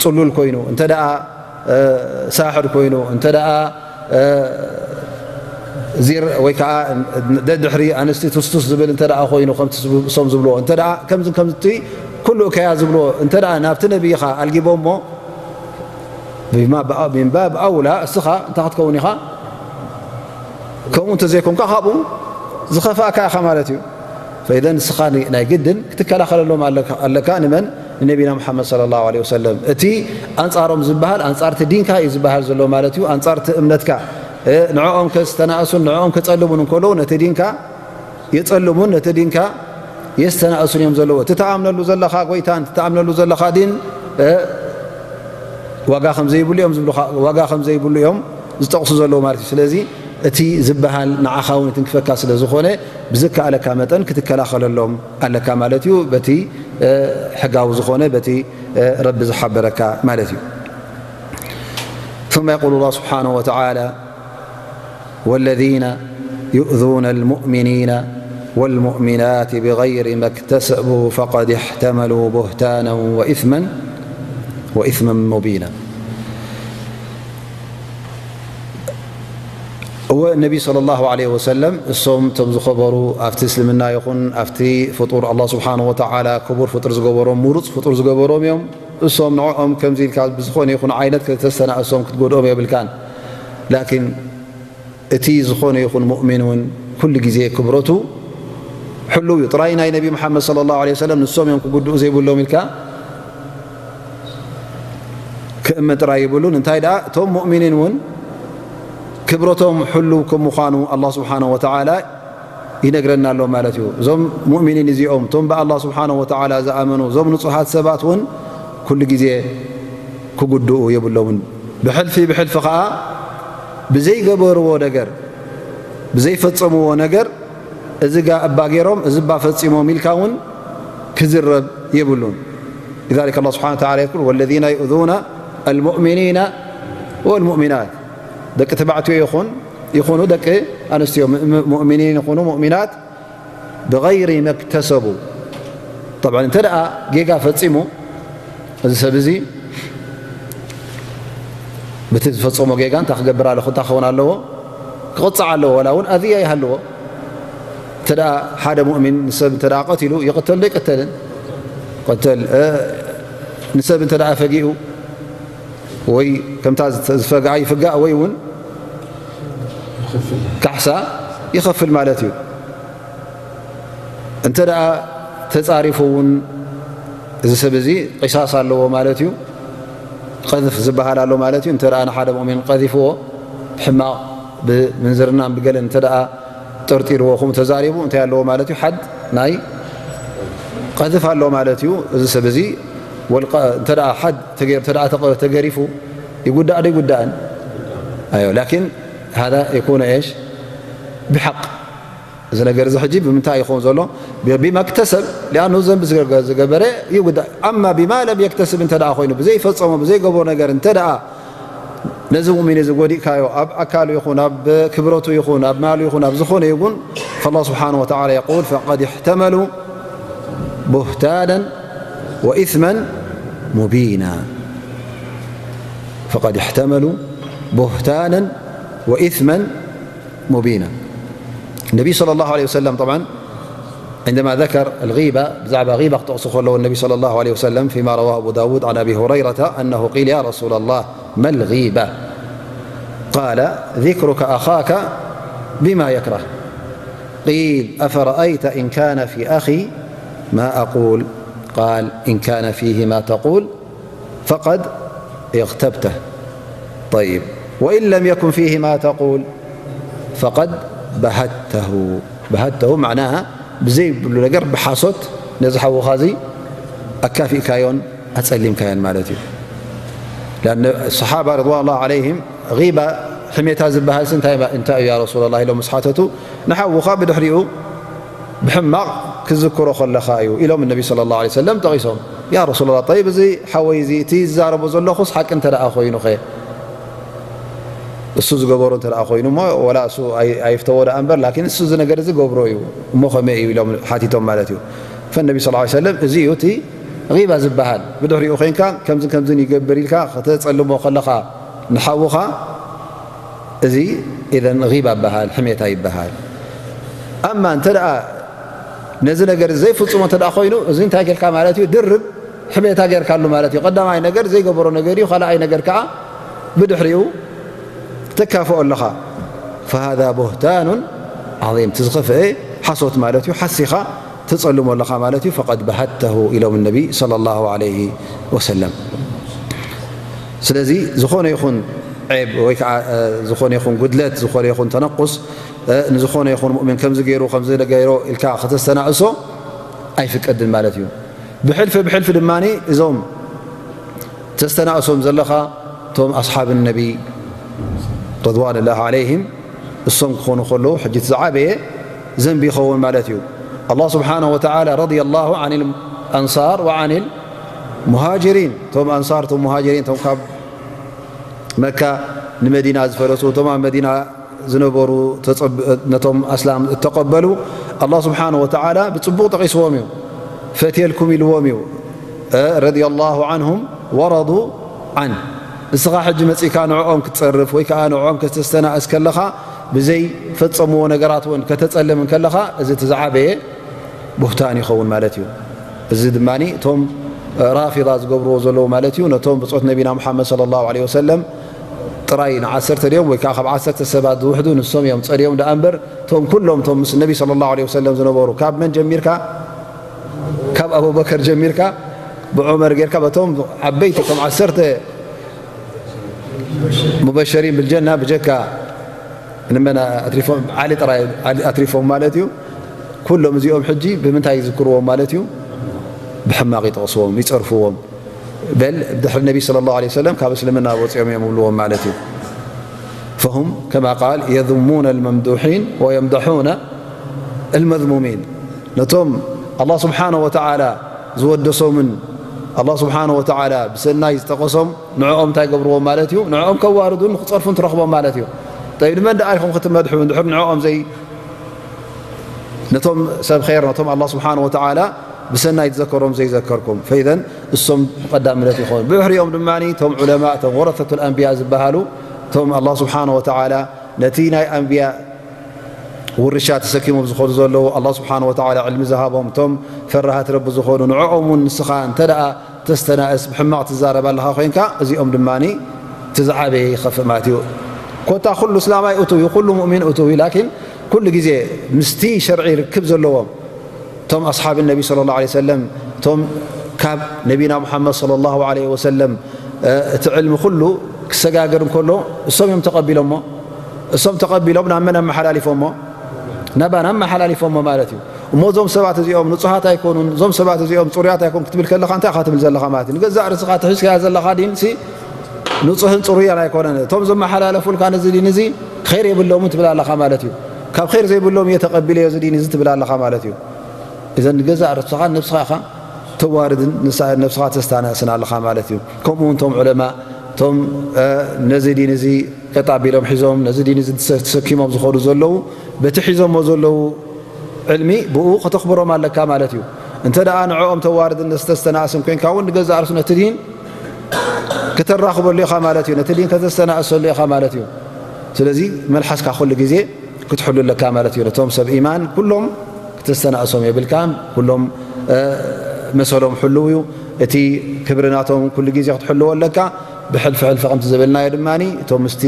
ፅሉል ኮይኑ እንተ ደኣ ሳሕር ኮይኑ እንተ ደኣ ዚር ወይ ከዓ ደድሕሪ ኣንስቲ ቱስቱስ ዝብል እንተ ደኣ ኮይኑ ከምቲ እሶም ዝብልዎ እንተ ደኣ ከምዚ ከምቲ ኩሉ እከያ ዝብልዎ እንተ ደኣ ናብቲ ነብይኻ ኣልጊቦሞ፣ ብማ-፣ ብኣ-፣ ሚን ባብ ኣውላ እስኻ እንታይ ክትከውን ኢኻ? ከምኡ እንተዘይኮንካ ካብኡ ዝኸፍኣካ ኢኻ ማለት እዩ። ፈኢዘን ንስኻ ን-፣ ናይ ግድን ክትከላኸለሎም ኣለካ፣ ኣለካ። ንመን? ንነቢና ሙሓመድ ሰለላሁ ዐለይሂ ወሰለም። እቲ ኣንጻሮም ዝበሃል ኣንጻርቲ ዲንካ እዩ ዝበሃል ዘሎ ማለት እዩ፣ ኣንጻርቲ እምነትካ። እ፣ ንዕኦም ከስተናእሱን ንዕኦም ከጸልሙን እንከለዉ ነቲ ዲንካ የጸልሙን ነቲ ዲንካ የስተናእሱን እዮም ዘለዉ። እቲ ትኣምነሉ ዘለኻ ጎይታን እቲ ትኣምነሉ ዘለኻ ዲን፣ እ፣ ዋጋ ከም ዘይብሉ እዮም ዝብሉኻ፣ ዋጋ ከም ዘይብሉ እዮም ዝጠቕሱ ዘለዉ ማለት እዩ። ስለዚ እቲ ዝበሃል ንዓኻ እውን ይትንክፈካ ስለ ዝኾነ ብዝከኣለካ መጠን ክትከላኸለሎም ኣለካ ማለት እዩ። በቲ፣ እ፣ ሕጋዊ ዝኾነ በቲ፣ እ፣ ረቢ ዝሓበረካ ማለት እዩ። ثم يقول الله سبحانه وتعالى: والذين يؤذون المؤمنين والمؤمنات بغير ما اكتسبوا فقد احتملوا بهتانا وإثما وإثما مبينا. እወ፣ ነቢ ሰለላሁ ዐለይሂ ወሰለም እሶም እቶም ዝኸበሩ ኣብቲ እስልምና ይኹን ኣብቲ ፍጡር ኣላህ ስብሓነሁ ወተዓላ ክቡር ፍጡር ዝገበሮም፣ ምሩፅ ፍጡር ዝገበሮም እዮም። እሶም ንዕኦም ከምዚ ኢልካ ብዝኾነ ይኹን ዓይነት ከተስተናእሶም ክትጎድኦም የብልካን። ላኪን እቲ ዝኾነ ይኹን ሙእሚን እውን ኩሉ ግዜ ክብረቱ ሕሉው እዩ። ጥራይ ናይ ነቢ መሓመድ ሰለላሁ ዐለይሂ ወሰለም ንሶም እዮም ክጉድኡ ዘይብሎም ኢልካ ክእመን ጥራይ ይብሉን። እንታይ ደኣ እቶም ሙእሚኒን እውን ክብረቶም ሕሉው ከም ምዃኑ ኣላህ ስብሓነሁ ወተዓላ ይነግረና ኣሎ ማለት እዩ። እዞም ሙእሚኒን እዚኦም እቶም ብኣላህ ስብሓነሁ ወተዓላ ዝኣመኑ እዞም ንጹሃት ሰባት እውን ኩሉ ግዜ ክጉድኡ የብሎምን። ብሕልፊ ብሕልፊ ኸኣ ብዘይገበርዎ ነገር፣ ብዘይፈጸምዎ ነገር እዚ ጋ እባ ገይሮም፣ እዚ እባ ፈጺሞም ኢልካ እውን ክዝረብ የብሉን። لذلك الله سبحانه وتعالى يقول: والذين يؤذون المؤمنين والمؤمنات، ደቂ ተባዕትዮ ይኹን፣ ይኹኑ ደቂ ኣንስትዮ፣ ም-፣ ም-፣ ሙእሚኒን ይኹኑ ሙእሚናት ብገይሪ መክተሰቡ። ጠብዓን እንተ ደኣ ጌጋ ፈጺሙ፣ እዚ ሰብ እዚ በቲ ዝፈጸሞ ጌጋ እንታይ ክገብር ኣለኹ? እንታይ ክኸውን ኣለዎ? ክቕጻዕ ኣለዎ። ዋላ እውን ኣዝያ ይሃልዎ። እንተ ደኣ ሓደ ሙእሚን ንሰብ እንተ ደኣ ቀቲሉ፣ ይቕተል ዶ ይቅተልን? ይቕተል። እ፣ ንሰብ እንተ ደኣ ፈጊኡ፣ ወይ ከምታ ዝተ-፣ ዝፈግኣ ይፍጋእ፣ ወይ እውን ካሕሳ ይኸፍል ማለት እዩ። እንተ ደኣ ተጻሪፉ እውን እዚ ሰብ እዚ ቂሳስ ኣለዎ ማለት እዩ። ቀዝፍ ዝበሃል ኣሎ ማለት እዩ። እንተ ደኣ ንሓደ ሙእሚን ቀዚፍዎ፣ ብሕማቕ፣ ብምንዝርናን ብገለን እንተ ደኣ ጠርጢርዎ፣ ከምኡ ተዛሪቡ፣ እንታይ ኣለዎ ማለት እዩ? ሓድ ናይ ቀዝፍ ኣሎ ማለት እዩ። እዚ ሰብ እዚ ወልቀ-፣ እንተ ደኣ ሓድ ተገይሩ፣ እንተ ደኣ ተቐ-፣ ተገሪፉ፣ ይጉዳእ ዶ ይጉዳእን? ኣዮ፣ ላኪን ሃዛ የኩነ ኤሽ ብሓቅ። እዚ ነገር እዚ ሕጂ ብምንታይ ይኸውን ዘሎ? ብ-፣ ቢመክተሰብ፣ ሊኣኑ ዘንቢ ዝገ-፣ ዝገበረ ይጉዳእ። ኣማ ቢማ ለም የክተስብ እንተ ደኣ ኮይኑ፣ ብዘይፈጸሞ፣ ብዘይገብሮ ነገር እንተ ደኣ ነዚ ሙእሚን እዚ ጎዲእካዮ፣ ኣብ ኣካሉ ይኹን፣ ኣብ ክብረቱ ይኹን፣ ኣብ ማሉ ይኹን፣ ኣብ ዝኾነ ይኹን፣ ፈላህ ስብሓነሁ ወተዓላ የቁል፣ ፈቀድ እሕተመሉ ቡህታናን ወኢስመን ሙቢና። ፈቀድ እሕተመሉ ቡህታናን ወኢስመን ሙቢና። النبي صلى الله عليه وسلم طبعا عندما ذكر الغيبة، ብዛዕባ غيبة ክጠቕሱ ከለዉ النبي صلى الله عليه وسلم فيما رواه أبو داود عن أبي هريرة أنه قيل: يا رسول الله، ما الغيبة؟ قال: ذكرك أخاك بما يكره. قيل: أفرأيت إن كان في أخي ما أقول؟ قال: إن كان فيه ما تقول فقد اغتبته. طيب، وإن لم يكن فيه ما تقول فقد بهته. بهته معناها ብዘይብሉ ነገር ብሓሶት ነዚ ሓውኻ እዚ ኣካፊእካዮን ኣጸሊምካዮን ማለት እዩ። لأن الصحابة رضوان الله عليهم غيبة፣ ሕሜታ ዝበሃልሲ እንታይ፣ እንታይ እዩ ያ ረሱላላህ ኢሎም ምስ ሓተቱ፣ ንሓውኻ ብድሕሪኡ ብሕማቕ ክዝክሮ ከለኻ እዩ ኢሎም ነቢ ሰለላሁ ዐለይሂ ወሰለም ጠቒሶም። ያ ረሱላላህ፣ ጠይብ፣ እዚ ሓወይ እዚ እቲ ዝዛረቦ ዘለኹስ ሓቂ እንተ ደኣ ኮይኑኸ? እሱ ዝገበሮ እንተ ደኣ ኮይኑ እሞ፣ ወላ እሱ ኣይ-፣ ኣይፍተዎ ደኣ እምበር፣ ላኪን እሱ እዚ ነገር እዚ ገብሮ እዩ እሞ ከመይ እዩ ኢሎም ሓቲቶም ማለት እዩ። ፈነቢ ሰለላሁ ዐለይሂ ወሰለም እዚ እዩ እቲ ጊባ ዝበሃል። ብድሕሪኡ ኮይንካ ከምዝን ከምዝን ይገብር ኢልካ ከተጸልሞ ከለኻ ንሓውኻ፣ እዚ ኢዘን ጊባ ይበሃል፣ ሕሜታ ይበሃል። ኣማ እንተ ደኣ ነዚ ነገር ዘይፍጽሞ እንተ ደኣ ኮይኑ፣ እዚ እንታይ ጌርካ ማለት እዩ? ድርብ ሕሜታ ጌርካሉ ማለት እዩ። ቀዳማይ ነገር ዘይገበሮ ነገር እዩ፣ ካልኣይ ነገር ከኣ ብድሕሪኡ ትካፍኦ ኣለኻ። فهذا بهتان عظيم፣ እቲ ዝኸፍአ ሓሶት ማለት እዩ፣ ሓሲኻ ትጸልሞ ኣለኻ ማለት እዩ። فقد بهته ኢሎም ነቢ صلى الله عليه وسلم። ስለዚ ዝኾነ ይኹን ዔብ ወይ ከዓ፣ እ፣ ዝኾነ ይኹን ጉድለት፣ ዝኾነ ይኹን ተነቁስ፣ እ፣ ንዝኾነ ይኹን ሙእሚን ከምዚ ገይሩ፣ ከምዚ ገይሩ ኢልካ ከተስተናእሶ ኣይፍቀድን ማለት እዩ። ብሕልፊ ብሕልፊ ድማ እዞም ተስተናእሶም ዘለኻ እቶም ኣስሓብ ነቢ ረድዋንላሂ ዓለይሂም እሶም ክኾኑ ከለዉ፣ ሕጂ እቲ ዝዓበየ ዘንቢ ይኸውን ማለት እዩ። ኣላህ ስብሓነሁ ወተዓላ ረዲየላሁ ዓኒል ኣንሳር ወዓኒል ሙሃጅሪን፣ እቶም ኣንሳር፣ እቶም ሙሃጅሪን፣ እቶም ካብ መካ ንመዲና ዝፈለሱ፣ እቶም ኣብ መዲና ዝነበሩ፣ ተጸብ-፣ ነቶም ኣስላም እተቐበሉ፣ ኣላህ ስብሓነሁ ወተዓላ ብጽቡቕ ጠቒስዎም እዩ። ፈትየልኩም ኢልዎም እዩ። እ፣ ረዲየላሁ ዓንሁም ወረዱ ዓን። ንስኻ ሕጂ መጺእካ ንዕኦም ክትጸርፍ ወይ ከኣ ንዕኦም ከተስተናእስ ከለኻ፣ ብዘይ ፈጸምዎ ነገራት እውን ከተጸልም እንከለኻ፣ እዚ እቲ ዝዓበየ ቡህታን ይኸውን ማለት እዩ። እዚ ድማ እቶም ራፊዳ ዝገብርዎ ዘለዉ ማለት እዩ። ነቶም ብጾት ነቢና ሙሓመድ ሰለላሁ ዐለይሂ ወሰለም ጥራይ ንዓሰርተ ድዮም ወይ ከዓ ካብ ዓሰርተ ሰባት ዝውሕዱ ንሶም እዮም ጸልዮም ደኣ እምበር፣ እቶም ኩሎም እቶም ምስ ነቢ ሰለላሁ ዐለይሂ ወሰለም ዝነበሩ፣ ካብ መን ጀሚርካ? ካብ ኣቡበከር ጀሚርካ፣ ብዑመር ጌርካ፣ በቶም ዓበይቲ፣ እቶም ዓሰርተ ሙበሸሪን ብልጀና ብጀካ ንመን ኣትሪፎም? ዓሊ ጥራይ፣ ዓሊ ኣትሪፎም ማለት እዩ። ኩሎም እዚኦም ሕጂ ብምንታይ ይዝክርዎም ማለት እዩ? ብሕማቕ ይጠቕስዎም፣ ይጸርፍዎም። በል ብድሕሪ ነቢ ሰለላሁ ዐለይሂ ወሰለም ካብ እስልምና ወጺኦም እዮም ይብልዎም ማለት እዩ። فهم كما قال يذمون الممدوحين ويمدحون المذمومين። ነቶም ኣላህ ስብሓነሁ ወተዓላ ዝወደሶምን ኣላህ ስብሓነሁ ወተዓላ ብሰናይ ዝጠቐሶም ንዕኦም እንታይ ገብርዎም ማለት እዩ? ንዕኦም ከዋርዱን ክጸርፉን ትረኽቦም ማለት እዩ። ጠይብ፣ ንመን ደኣ ኢኹም ክትመድሑ? እንድሕር ንዕኦም ዘይ-፣ ነቶም ሰብ ኸይር፣ ነቶም ኣላህ ስብሓነሁ ወተዓላ ብሰናይ ዝዘከሮም ዘይዘከርኩም፣ ፈኢዘን እሶም ብቐዳምነት ይኾኑ። ብድሕሪኦም ድማ እቶም ዑለማ፣ እቶም ወረሰቱል ኣንብያ ዝበሃሉ፣ እቶም ኣላህ ስብሓነሁ ወተዓላ ነቲ ናይ ኣንብያ ውርሻ ተሰኪሞም ዝኾኑ ዘለዉ፣ ኣላህ ስብሓነሁ ወተዓላ ዕልሚ ዝሃቦም፣ እቶም ፈራሃት ረቢ ዝኾኑ፣ ንዕኦም እውን ንስኻ እንተ ደኣ ተስተናእስ፣ ብሕማቕ ትዛረብ ኣለኻ ኮይንካ፣ እዚኦም ድማ እቲ ዝዓበየ ይኸፍእ ማለት እዩ። ኮታ ኩሉ እስላማይ እቱው እዩ፣ ኩሉ ሙእሚን እቱው እዩ። ላኪን ኩሉ ግዜ ምስቲ ሸርዒ ርክብ ዘለዎም፣ እቶም ኣስሓብ ነቢ ሰለላሁ ዐለይሂ ወሰለም፣ እቶም ካብ ነቢና ሙሓመድ ሰለላሁ ዐለይሂ ወሰለም፣ እ፣ እቲ ዕልሚ ኩሉ ክሰጋገር እንከሎ፣ እሶም እዮም ተቐቢሎሞ። እሶም ተቐቢሎም ናብ መን ኣመሓላሊፎሞ? ናባና ኣመሓላሊፎሞ ማለት እዩ። እሞ እዞም ሰባት እዚኦም ንጹሃት ኣይኮኑን፣ እዞም ሰባት እዚኦም ጽሩያት ኣይኮኑን ክትብል ከለኻ፣ እንታይ ኢኻ ትብል ዘለኻ ማለት እዩ? ንገዛእ ርእስኻ ትሒዝካያ ዘለኻ ዲን ሲ ንጹህን ጽሩያን ኣይኮነን። እቶም ዘመሓላለፉልካ ነዚ ዲን እዚ ኸይር የብሎምን ትብል ኣለኻ ማለት እዩ። ካብ ኸይር ዘይብሎም እየ ተቐቢለዮ እዚ ዲን እዚ ትብል ኣለኻ ማለት እዩ። እዘን ንገዛእ ርእስኻ ነብስኻ ኢኻ ተዋርድን ንሳ-፣ ነብስኻ ተስታናእስን ኣለኻ ማለት እዩ። ከምኡ እውን እቶም ዑለማ፣ እቶም፣ እ፣ ነዚ ዲን እዚ ቀጥ ኣቢሎም ሒዞም፣ ነዚ ዲን እዚ ተሰ-፣ ተሰኪሞም ዝኾኑ ዘለዉ፣ በቲ ሒዞሞ ዘለዉ ዕልሚ ብኡ ከተኽብሮም ኣለካ ማለት እዩ። እንተ ደኣ ንዕኦም ተዋርድን ተስተናእስን ኮይንካ እውን፣ ንገዛእ ርእሱ ነቲ ዲን ከተራኽበሉ ኢኻ ማለት እዩ። ነቲ ዲን ከተስተናእሰሉ ኢኻ ማለት እዩ። ስለዚ መልሓስካ ኩሉ ግዜ ክትሕሉ ኣለካ ማለት እዩ። ነቶም ሰብ ኢማን ኩሎም ክተስተናእሶም የብልካን። ኩሎም፣ እ፣ መሰሎም ሕልው እዩ። እቲ ክብሪ ናቶም ኩሉ ግዜ ክትሕልዎ ኣለካ። ብሕልፊ ሕልፊ ከምቲ ዝበልናዮ ድማ፣ እቶም ምስቲ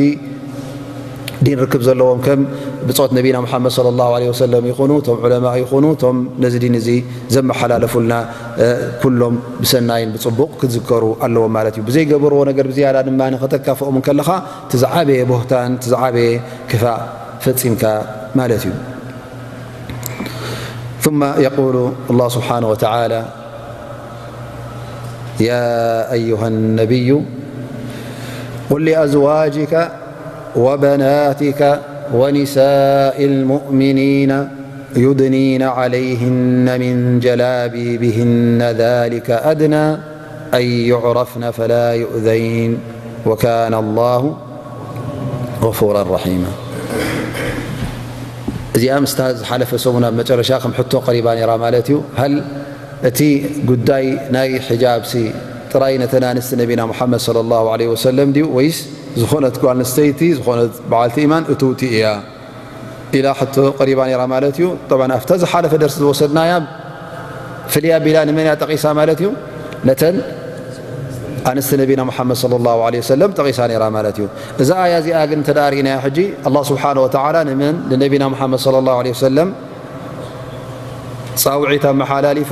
ዲን ርክብ ዘለዎም ከም ብጾት ነቢና ሙሓመድ ሰለላሁ ዐለይሂ ወሰለም ይኹኑ፣ እቶም ዑለማ ይኹኑ፣ እቶም ነዚ ዲን እዚ ዘመሓላለፉልና፣ እ፣ ኩሎም ብሰናይን ብጽቡቕ ክዝከሩ ኣለዎም ማለት እዩ። ብዘይገበርዎ ነገር ብዝያዳ ድማ ከተካፍኦም እንከለኻ፣ እቲ ዝዓበየ ቦህታን፣ እቲ ዝዓበየ ክፋእ ፈጺምካ ማለት እዩ። ثم يقول الله سبحانه وتعالى: يا أيها النبي، قل لأزواجك وبناتك ونساء المؤمنين يدنين عليهن من جلابيبهن، ذلك أدنى أن يعرفن فلا يؤذين، وكان الله غفورا رحيما. እዚኣ ምስታ ዝሓለፈ ሰሙን ኣብ መጨረሻ ከም ሕቶ ቀሪባ ነይራ ማለት እዩ። ሃል እቲ ጉዳይ ናይ ሕጃብሲ ጥራይ ነተን ኣንስቲ ነቢና ሙሓመድ ሰለላሁ ዐለይሂ ወሰለም ድዩ፣ ወይስ ዝኾነት ጓል ኣንስተይቲ፣ ዝኾነት በዓልቲ ኢማን እትውቲ እያ? ኢላ ሕቶ ቀሪባ ነይራ ማለት እዩ። ጠብዓን ኣብታ ዝሓለፈ ደርሲ ዝወሰድናያ ፍልይ ኣቢላ ንመን እያ ጠቒሳ ማለት እዩ? ነተን ኣንስቲ ነቢና ሙሓመድ ሰለላሁ ዐለይሂ ወሰለም ጠቒሳ ነይራ ማለት እዩ። እዛ ኣያ እዚኣ ግን እንተ ደኣ ርኢናያ ሕጂ፣ ኣላህ ስብሓነ ወተዓላ ንመን? ንነቢና ሙሓመድ ሰለላሁ ዐለይሂ ወሰለም ጻውዒት ኣመሓላሊፉ።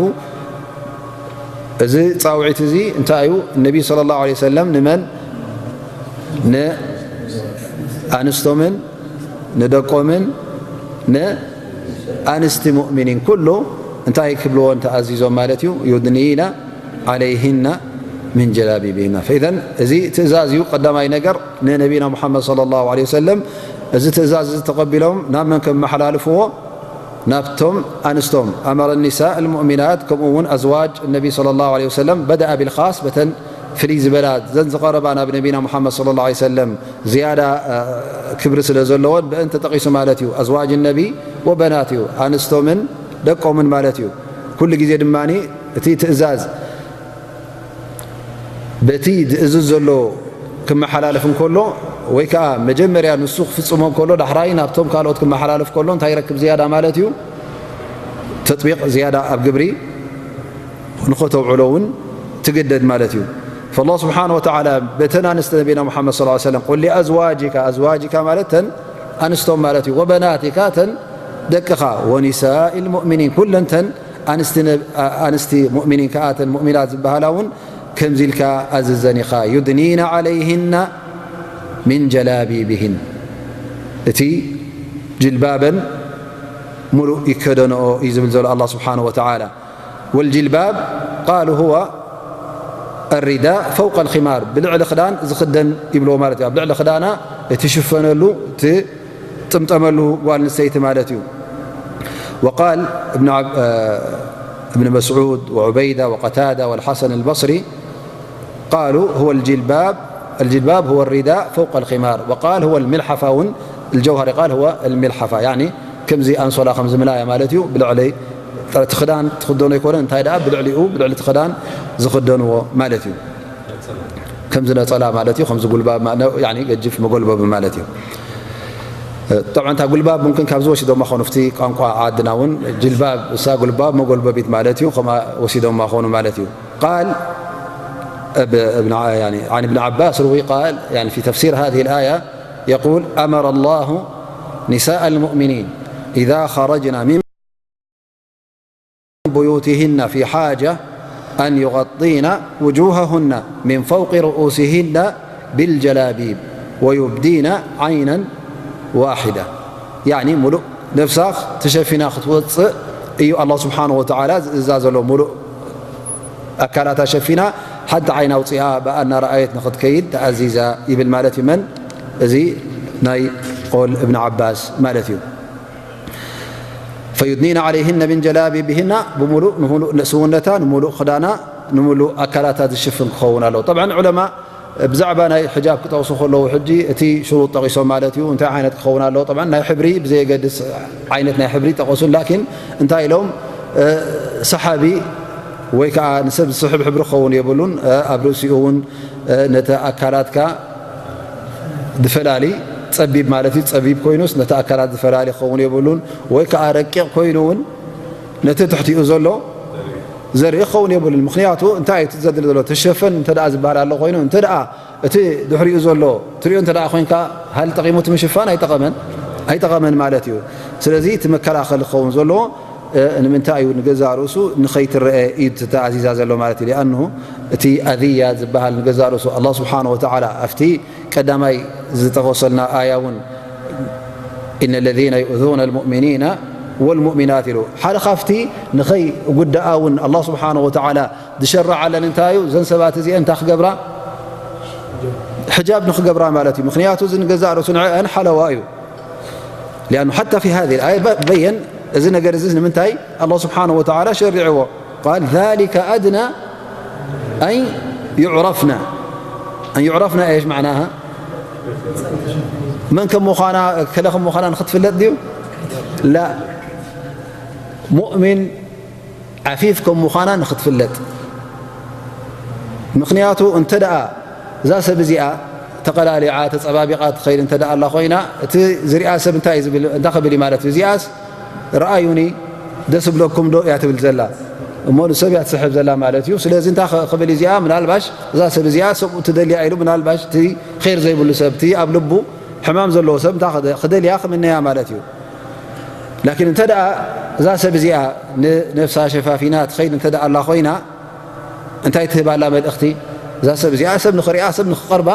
እዚ ጻውዒት እዚ እንታይ እዩ? ነቢ ሰለላሁ ዐለይሂ ወሰለም ንመን? ንኣንስቶምን ንደቆምን ንኣንስቲ ሙእሚኒን ኩሉ እንታይ ክብልዎን ተኣዚዞም ማለት እዩ? ዩድኒና ዐለይሂና ሚን ጀላቢቢሂና። ፈኢዘን እዚ ትእዛዝ እዩ። ቀዳማይ ነገር ንነቢና ሙሓመድ ሰለላሁ ዐለይሂ ወሰለም እዚ ትእዛዝ እዚ ተቐቢሎም ናብ መን ከመሓላልፍዎ? ናብቶም ኣንስቶም። ኣመረ ኒሳእ ልሙእሚናት፣ ከምኡ እውን ኣዝዋጅ ነቢ ሰለላሁ ዐለይሂ ወሰለም። በደኣ ቢልኻስ፣ በተን ፍልይ ዝበላ፣ ዘን ዝቐረባ ናብ ነቢና ሙሓመድ ሰለላሁ ዐለይሂ ወሰለም ዝያዳ፣ እ፣ ክብሪ ስለ ዘለዎን ብአን ተጠቒሱ ማለት እዩ። ኣዝዋጅ ነቢ ወበናት እዩ፣ ኣንስቶምን ደቆምን ማለት እዩ። ኩሉ ግዜ ድማ እቲ ትእዛዝ በቲ ዝእዝዝ ዘሎ ክመሓላለፍ እንከሎ፣ ወይ ከኣ መጀመርያ ንሱ ክፍጽሞ እንከሎ፣ ዳሕራይ ናብቶም ካልኦት ክመሓላለፍ ከሎ እንታይ ይረክብ ዝያዳ ማለት እዩ? ተጥቢቕ ዝያዳ ኣብ ግብሪ ንኸተውዕሎ እውን ትግደድ ማለት እዩ። ፈላህ ስብሓነ ወተዓላ በተን ኣንስቲ ነቢና ሙሓመድ ሰለላሁ ዐለይሂ ወሰለም፣ ቁል ሊኣዝዋጂካ፣ ኣዝዋጂካ ማለት ተን ኣንስቶም ማለት እዩ፣ ወበናቲካ፣ ተን ደቅኻ፣ ወኒሳኢ ልሙእሚኒን፣ ኩለን ተን ኣንስቲ ነ-፣ ኣንስቲ ሙእሚኒን ከኣ፣ ተን ሙእሚናት ዝበሃላ እውን ከምዚ ኢልካ ኣዝዘን ኢኻ፣ ዩድኒና ዐለይሂና ሚን ጀላቢቢሂን፣ እቲ ጅልባበን ሙሉእ ይከደንኦ እዩ ዝብል ዘሎ ኣላህ ስብሓነሁ ወተዓላ። ወልጅልባብ ቃሉ ሁወ ኣሪዳእ ፈውቀ ልኪማር፣ ብልዕሊ ክዳን ዝኽደን ይብልዎ ማለት እዩ። ኣብ ልዕሊ ክዳና እትሽፈነሉ፣ እትጥምጠመሉ ጓል ኣንስተይቲ ማለት እዩ። وقال ابن عب-، ابن مسعود وعبيدة وقتادة والحسن البصري قالوا هو الجلباب، الجلباب هو الرداء فوق الخمار، وقال هو الملحفة ون الجوهري قال هو الملحفة، يعني ከምዚ ኣንሶላ ከም ዝምላያ ማለት እዩ። ብልዕሊ እቲ ክዳን ትኽደኖ ኣይኮነን፣ እንታይ ደኣ ብልዕሊኡ፣ ብልዕሊ እቲ ክዳን ዝኽደንዎ ማለት እዩ። ከምዚ ነጸላ ማለት እዩ፣ ከምዚ ጉልባብ ማ-፣ ነ-፣ ያኒ ገጅፍ መጎልበቢ ማለት እዩ። ጠብዓን እታ ጉልባብ ሙምክን ካብዚ ወሲዶማ ኾኑ፣ ኣብቲ ቋንቋ ዓድና እውን ጅልባብ እሳ ጉልባብ መጎልበቢት ማለት እዩ፣ ከምኣ ወሲዶማ ኾኑ ማለት እዩ። ቃል እብ-፣ እብን ዓ-፣ ያኒ፣ عن ابن عباس روي قال، يعني في تفسير هذه الآية يقول: أمر الله نساء المؤمنين إذا خرجن من بيوتهن في حاجة أن يغطين وجوههن من فوق رؤوسهن بالجلابيب ويبدين عينا واحدة. يعني ሙሉእ ነፍሳ ተሸፊና ክትወፅእ እዩ ኣላህ ስብሓነሁ ወተዓላ ዝእዛ ዘሎ። ሙሉእ ኣካላታ ሸፊና ሓንቲ ዓይና ኣውፂኣ ብኣ እናረኣየት ንኽትከይድ ተኣዚዛ ይብል ማለት እዩ። መን? እዚ ናይ ቆል እብን ዓባስ ማለት እዩ። ፈዩድኒና ዓለይሂነ ሚን ጀላቢቢሂና፣ ብምሉእ፣ ንምሉእ ስውነታ፣ ንምሉእ ክዳና፣ ንምሉእ ኣካላታ ዝሽፍን ክኸውን ኣለዎ። ጠብዓን ዑለማ ብዛዕባ ናይ ሕጃብ ክጠቕሱ ከለዉ፣ ሕጂ እቲ ሽሩጥ ጠቒሶም ማለት እዩ። እንታይ ዓይነት ክኸውን ኣለዎ? ጠብዓን ናይ ሕብሪ ብዘየገድስ ዓይነት ናይ ሕብሪ ጠቐሱን፣ ላኪን እንታይ ኢሎም? እ፣ ሰሓቢ ወይ ከዓ ንሰብ ዝስሕብ ሕብሪ ክኸውን የብሉን። እ፣ ኣብ ርእሲኡ እውን፣ እ፣ ነቲ ኣካላትካ ዝፈላሊ ጸቢብ ማለት እዩ። ጸቢብ ኮይኑስ ነቲ ኣካላት ዝፈላሊ ክኸውን የብሉን። ወይ ከዓ ረቂቕ ኮይኑ እውን ነቲ ትሕቲኡ ዘሎ ዘርኢ ክኸውን የብሉን። ምኽንያቱ እንታይ እዩ እቲ ዘድሊ ዘሎ? ተሸፈን እንተ ደኣ ዝበሃል ኣሎ ኮይኑ፣ እንተ ደኣ እቲ ድሕሪኡ ዘሎ ትሪኦ እንተ ደኣ ኮይንካ፣ ሃል ጠቒሙ እቲ ምሽፋን? ኣይጠቐመን፣ ኣይጠቐመን ማለት እዩ። ስለዚ እቲ መከላኸሊ ክኸውን ዘለዎ፣ እ፣ ንምንታይ እዩ? ንገዛእ ርእሱ ንኸይትረአ እዩ ተኣዚዛ ዘሎ ማለት እዩ። ሊኣንሁ እቲ ኣዝያ ዝበሃል ንገዛእ ርእሱ ኣላህ ስብሓነሁ ወተዓላ ኣብቲ ቀዳማይ ዝጠቐሰልና ኣያ እውን፣ إن الذين يؤذون المؤمنين والمؤمنات ኢሉ። ሓደ ካብቲ ንኸይጉዳኣ እውን ኣላህ ስብሓነሁ ወተዓላ ዝሸረዓለን እንታይ እዩ? እዘን ሰባት እዚአን እንታይ ክገብራ? ሕጃብ ንክገብራ ማለት እዩ። ምኽንያቱ እዚ ንገዛእ ርእሱ ንዕአን ሓለዋ እዩ። لأنه حتى في هذه الآية ب-، بين እዚ ነገር እዚ ንምንታይ ኣላህ ስብሓነሁ ወተዓላ ሸሪዕዎ። قال ذلك أدنى أن يعرفن. أن يعرفن إيش معناها؟ መን ከም ምዃና፣ ከለ ከም ምዃና ንክትፍለጥ ድዩ? لا. ሙእሚን ዓፊፍ ከም ምዃና ንክትፍለጥ። ምኽንያቱ እንተ ደኣ እዛ ሰብ እዚኣ እቲ ተቐላሊዓ ተጸባቢቓ ትኸይድ እንተ ደኣ ኣላ ኮይና፣ እቲ ዝሪኣ ሰብ እንታይ እዩ ዝብል፣ እንታይ ክብል እዩ ማለት እዩ? እዚኣስ ረኣዩኒ ደስ እብለኩም ዶ እያ ትብል ዘላ። እሞ ንሰብ እያ ትስሕብ ዘላ ማለት እዩ። ስለዚ እንታይ ኽ-፣ ክብል እዚኣ፣ ምናልባሽ እዛ ሰብ እዚኣ ሰብኡ ትደልያ ኢሉ፣ ምናልባሽ እቲ ኸይር ዘይብሉ ሰብ፣ እቲ ኣብ ልቡ ሕማም ዘለዎ ሰብ እንታይ ክደ-፣ ክደልያ ክምነያ ማለት እዩ። ላኪን እንተ ደኣ እዛ ሰብ እዚኣ ንነፍሳ ሸፋፊና ትኸይድ እንተ ደኣ ኣላ ኮይና፣ እንታይ ትህባላ መልእኽቲ? እዛ ሰብ እዚኣ ሰብ ንኽሪኣ፣ ሰብ ንኽቐርባ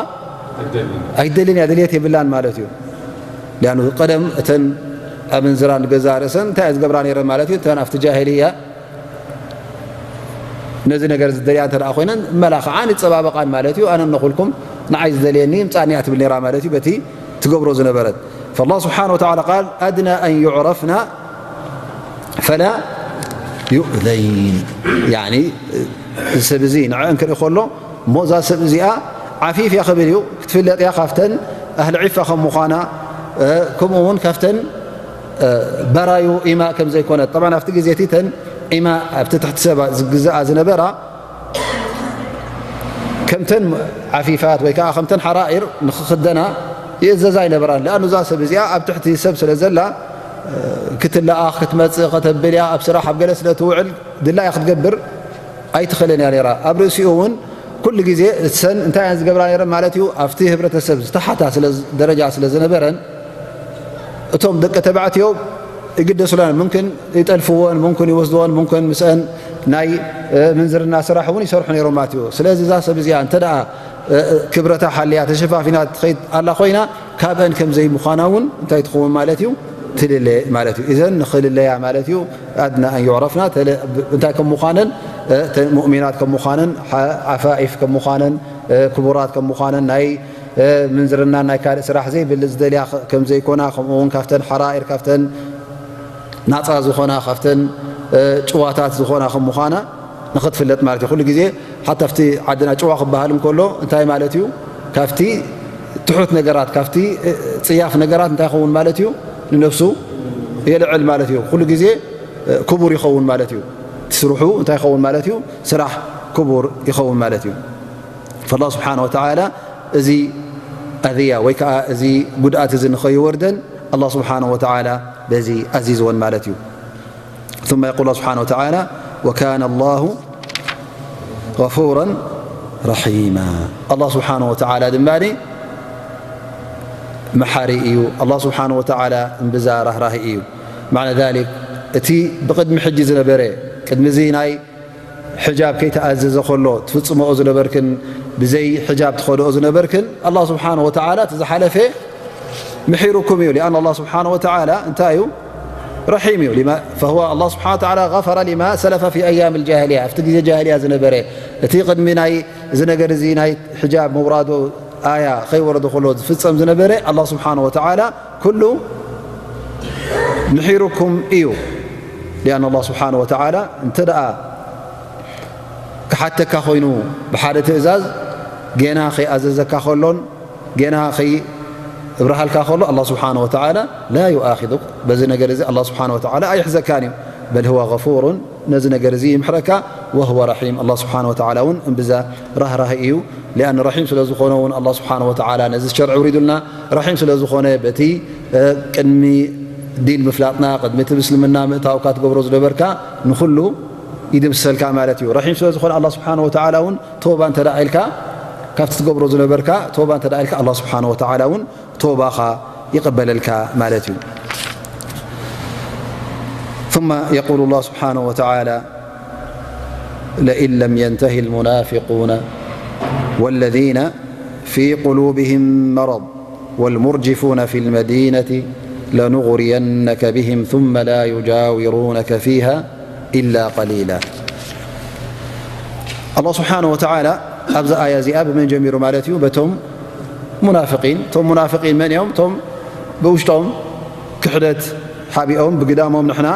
ኣይደልን እያ፣ ድልየት የብላን ማለት እዩ። ሊኣኑ ቀደም እተን ኣመንዝራ ንገዛ ርእሰን እንታይ እያ ዝገብራ ነይረን ማለት እዩ? እተን ኣብቲ ጃሂልያ ነዚ ነገር ዝደልያ እንተ ደኣ ኮይነን፣ እመላኽዓን ይጸባበቓን ማለት እዩ። ኣነ እነኹልኩም ንዓይ ዝደልየኒ ምጻኒ እያ ትብል ነይራ ማለት እዩ። በቲ ትገብሮ ዝነበረት። فالله سبحانه وتعالى قال: أدنى أن يعرفن فلا يؤذين. ያኒ፣ እዚ ሰብ እዚ ንዕአን ክርኢ ከሎ፣ እሞ እዛ ሰብ እዚኣ ዓፊፍ እያ ክብል እዩ። ክትፍለጥ እያ ካብተን ኣህሊ ዒፋ ከም ምዃና፣ እ፣ ከምኡ እውን ካብተን፣ እ፣ በራዩ ኢማ ከም ዘይኮነት። ጠብዓን ኣብቲ ግዜ እቲ እተን ኢማ ኣብቲ ትሕቲ ሰብ ዝግዝኣ ዝነበራ፣ ከምተን ዓፊፋት ወይ ከዓ ከምተን ሓራኢር ንኽኽደና ይእዘዛ ኣይነበራን። ለኣኑ እዛ ሰብ እዚኣ ኣብ ትሕቲ ሰብ ስለ ዘላ፣ ክትለኣኽ፣ ክትመጽእ፣ ከተብል እያ፣ ኣብ ስራሕ፣ ኣብ ገለ ስለ ትውዕል ድላ እያ ክትገብር ኣይትኽእልን እያ ነይራ። ኣብ ርእሲኡ እውን ኩሉ ግዜ እሰን እንታይ እየን ዝገብራ ነይረን ማለት እዩ? ኣብቲ ህብረተሰብ ዝተሓታ ስለ፣ ደረጃ ስለ ዝነበረን፣ እቶም ደቂ ተባዕትዮ ይግደሱላን፣ ሙምክን ይጠልፍወን፣ ሙምክን ይወስድወን፣ ሙምክን ምስአን ናይ፣ እ፣ ምንዝርና ስራሕ እውን ይሰርሑ ነይሮም ማለት እዩ። ስለዚ እዛ ሰብ እዚኣ እንተ ደኣ፣ እ፣ እ፣ ክብረታ ሓልያ ተሸፋፊና ትኸይድ ኣላ ኮይና፣ ካብአን ከም ዘይምዃና እውን እንታይ ትኸውን ማለት እዩ? ትልለ ማለት እዩ። እዘን ንኽልለያ ማለት እዩ። ኣድና ኣን ዩዕረፍና፣ ተለ-፣ ብ-፣ እንታይ ከም ምዃነን፣ እ፣ ተ-፣ ሙእሚናት ከም ምዃነን፣ ሓ-፣ ዓፋኢፍ ከም ምዃነን፣ እ፣ ክቡራት ከም ምዃነን፣ ናይ እ፣ ምንዝርናን ናይ ካልእ ስራሕ ዘይብል ዝደልያ ኸ-፣ ከም ዘይኮና፣ ከምኡ እውን ካብተን ሓራኢር፣ ካብተን ናጻ ዝኾና፣ ካብተን፣ እ፣ ጭዋታት ዝኾና ከም ምዃና ንኽትፍለጥ ማለት እዩ። ኩሉ ግዜ ሓታ ኣብቲ ዓድና ጭዋ ክበሃል እንከሎ እንታይ ማለት እዩ? ካብቲ ትሑት ነገራት፣ ካብቲ፣ እ፣ ጽያፍ ነገራት እንታይ ይኸውን ማለት እዩ? ንነፍሱ የልዕል ማለት እዩ። ኩሉ ግዜ፣ እ፣ ክቡር ይኸውን ማለት እዩ። እቲ ስርሑ እንታይ ይኸውን ማለት እዩ? ስራሕ ክቡር ይኸውን ማለት እዩ። ፈላህ ስብሓነ ወተዓላ እዚ ኣዝያ ወይ ከዓ እዚ ጉድኣት እዚ ንኸይወርደን ኣላህ ስብሓነ ወተዓላ በዚ ኣዚዝወን ማለት እዩ። ثم يقول الله سبحانه وتعالى: وكان الله غفورا رحيما. ኣላህ ስብሓነ ወተዓላ ድማ መሓሪ እዩ። ኣላህ ስብሓነ ወተዓላ እምብዛ ራህራሂ እዩ። ማዕነ ዛሊክ፣ እቲ ብቕድሚ ሕጂ ዝነበረ፣ ቅድሚ እዚ ናይ ሕጃብ ከይተኣዘዘ ከሎ ትፍጽመኦ ዝነበርክን ብዘይ ሕጃብ ትኸድኦ ዝነበርክን፣ ኣላህ ስብሓነ ወተዓላ እቲ ዝሓለፈ ምሒሩኩም እዩ። ሊኣን ኣላህ ስብሓነ ወተዓላ እንታይ እዩ? ረሒም እዩ። ሊማ-፣ ፈሁወ ኣላህ ስብሓነ ወተዓላ ገፈረ ሊማ ሰለፈ ፊ ኣያም ልጃሂልያ፣ ኣብቲ ግዜ ጃሂልያ ዝነበረ፣ እቲ ቅድሚ ናይ እዚ ነገር እዚ ናይ ሕጃብ ምውራዱ ኣያ ከይወረደ ከሎ ዝፍጸም ዝነበረ፣ ኣላህ ስብሓነ ወተዓላ ኩሉ ምሒሩኩም እዩ። ሊኣን ኣላህ ስብሓነ ወተዓላ እንተ ደኣ ክሓተካ ኮይኑ ብሓደ ትእዛዝ፣ ጌና ከይኣዘዘካ ከሎን ጌና ከይብርሃልካ ከሎ፣ ኣላህ ስብሓነ ወተዓላ ላ ዩኣኺዙክ፣ በዚ ነገር እዚ ኣላህ ስብሓነ ወተዓላ ኣይሕዘካን እዩ። በል ሁወ ገፉሩን፣ ነዚ ነገር እዚ ይምሕረካ፣ ወሁወ ረሒም፣ ኣላህ ስብሓነ ወተዓላ እውን እምብዛ ራህራሂ እዩ። ሊኣን ረሒም ስለ ዝኾነ እውን ኣላህ ስብሓነ ወተዓላ ነዚ ሸርዒ ውሪዱልና፣ ረሒም ስለ ዝኾነ በቲ፣ እ፣ ቅድሚ ዲን ምፍላጥና፣ ቅድሚ እቲ ምስልምና ምእታውካ ትገብሮ ዝነበርካ ንኹሉ ይድምስሰልካ ማለት እዩ። ረሒም ስለ ዝኾነ ኣላህ ስብሓነ ወተዓላ እውን ቶባ እንተ ደኣ ኢልካ፣ ካብቲ ትገብሮ ዝነበርካ ቶባ እንተ ደኣ ኢልካ፣ ኣላህ ስብሓነ ወተዓላ እውን ቶባኻ ይቕበለልካ ማለት እዩ። ثم يقول الله سبحانه وتعالى: لئن لم ينته المنافقون والذين في قلوبهم مرض والمرجفون في المدينة لنغرينك بهم ثم لا يجاورونك فيها إلا قليلا. ኣላህ ስብሓነ ወተዓላ ኣብዛ ኣያ እዚኣ ብመን ጀሚሩ ማለት እዩ? በቶም ሙናፍቂን። እቶም ሙናፍቂን መን እዮም? እቶም ብውሽጦም ክሕደት ሓቢኦም፣ ብግዳሞም ንሕና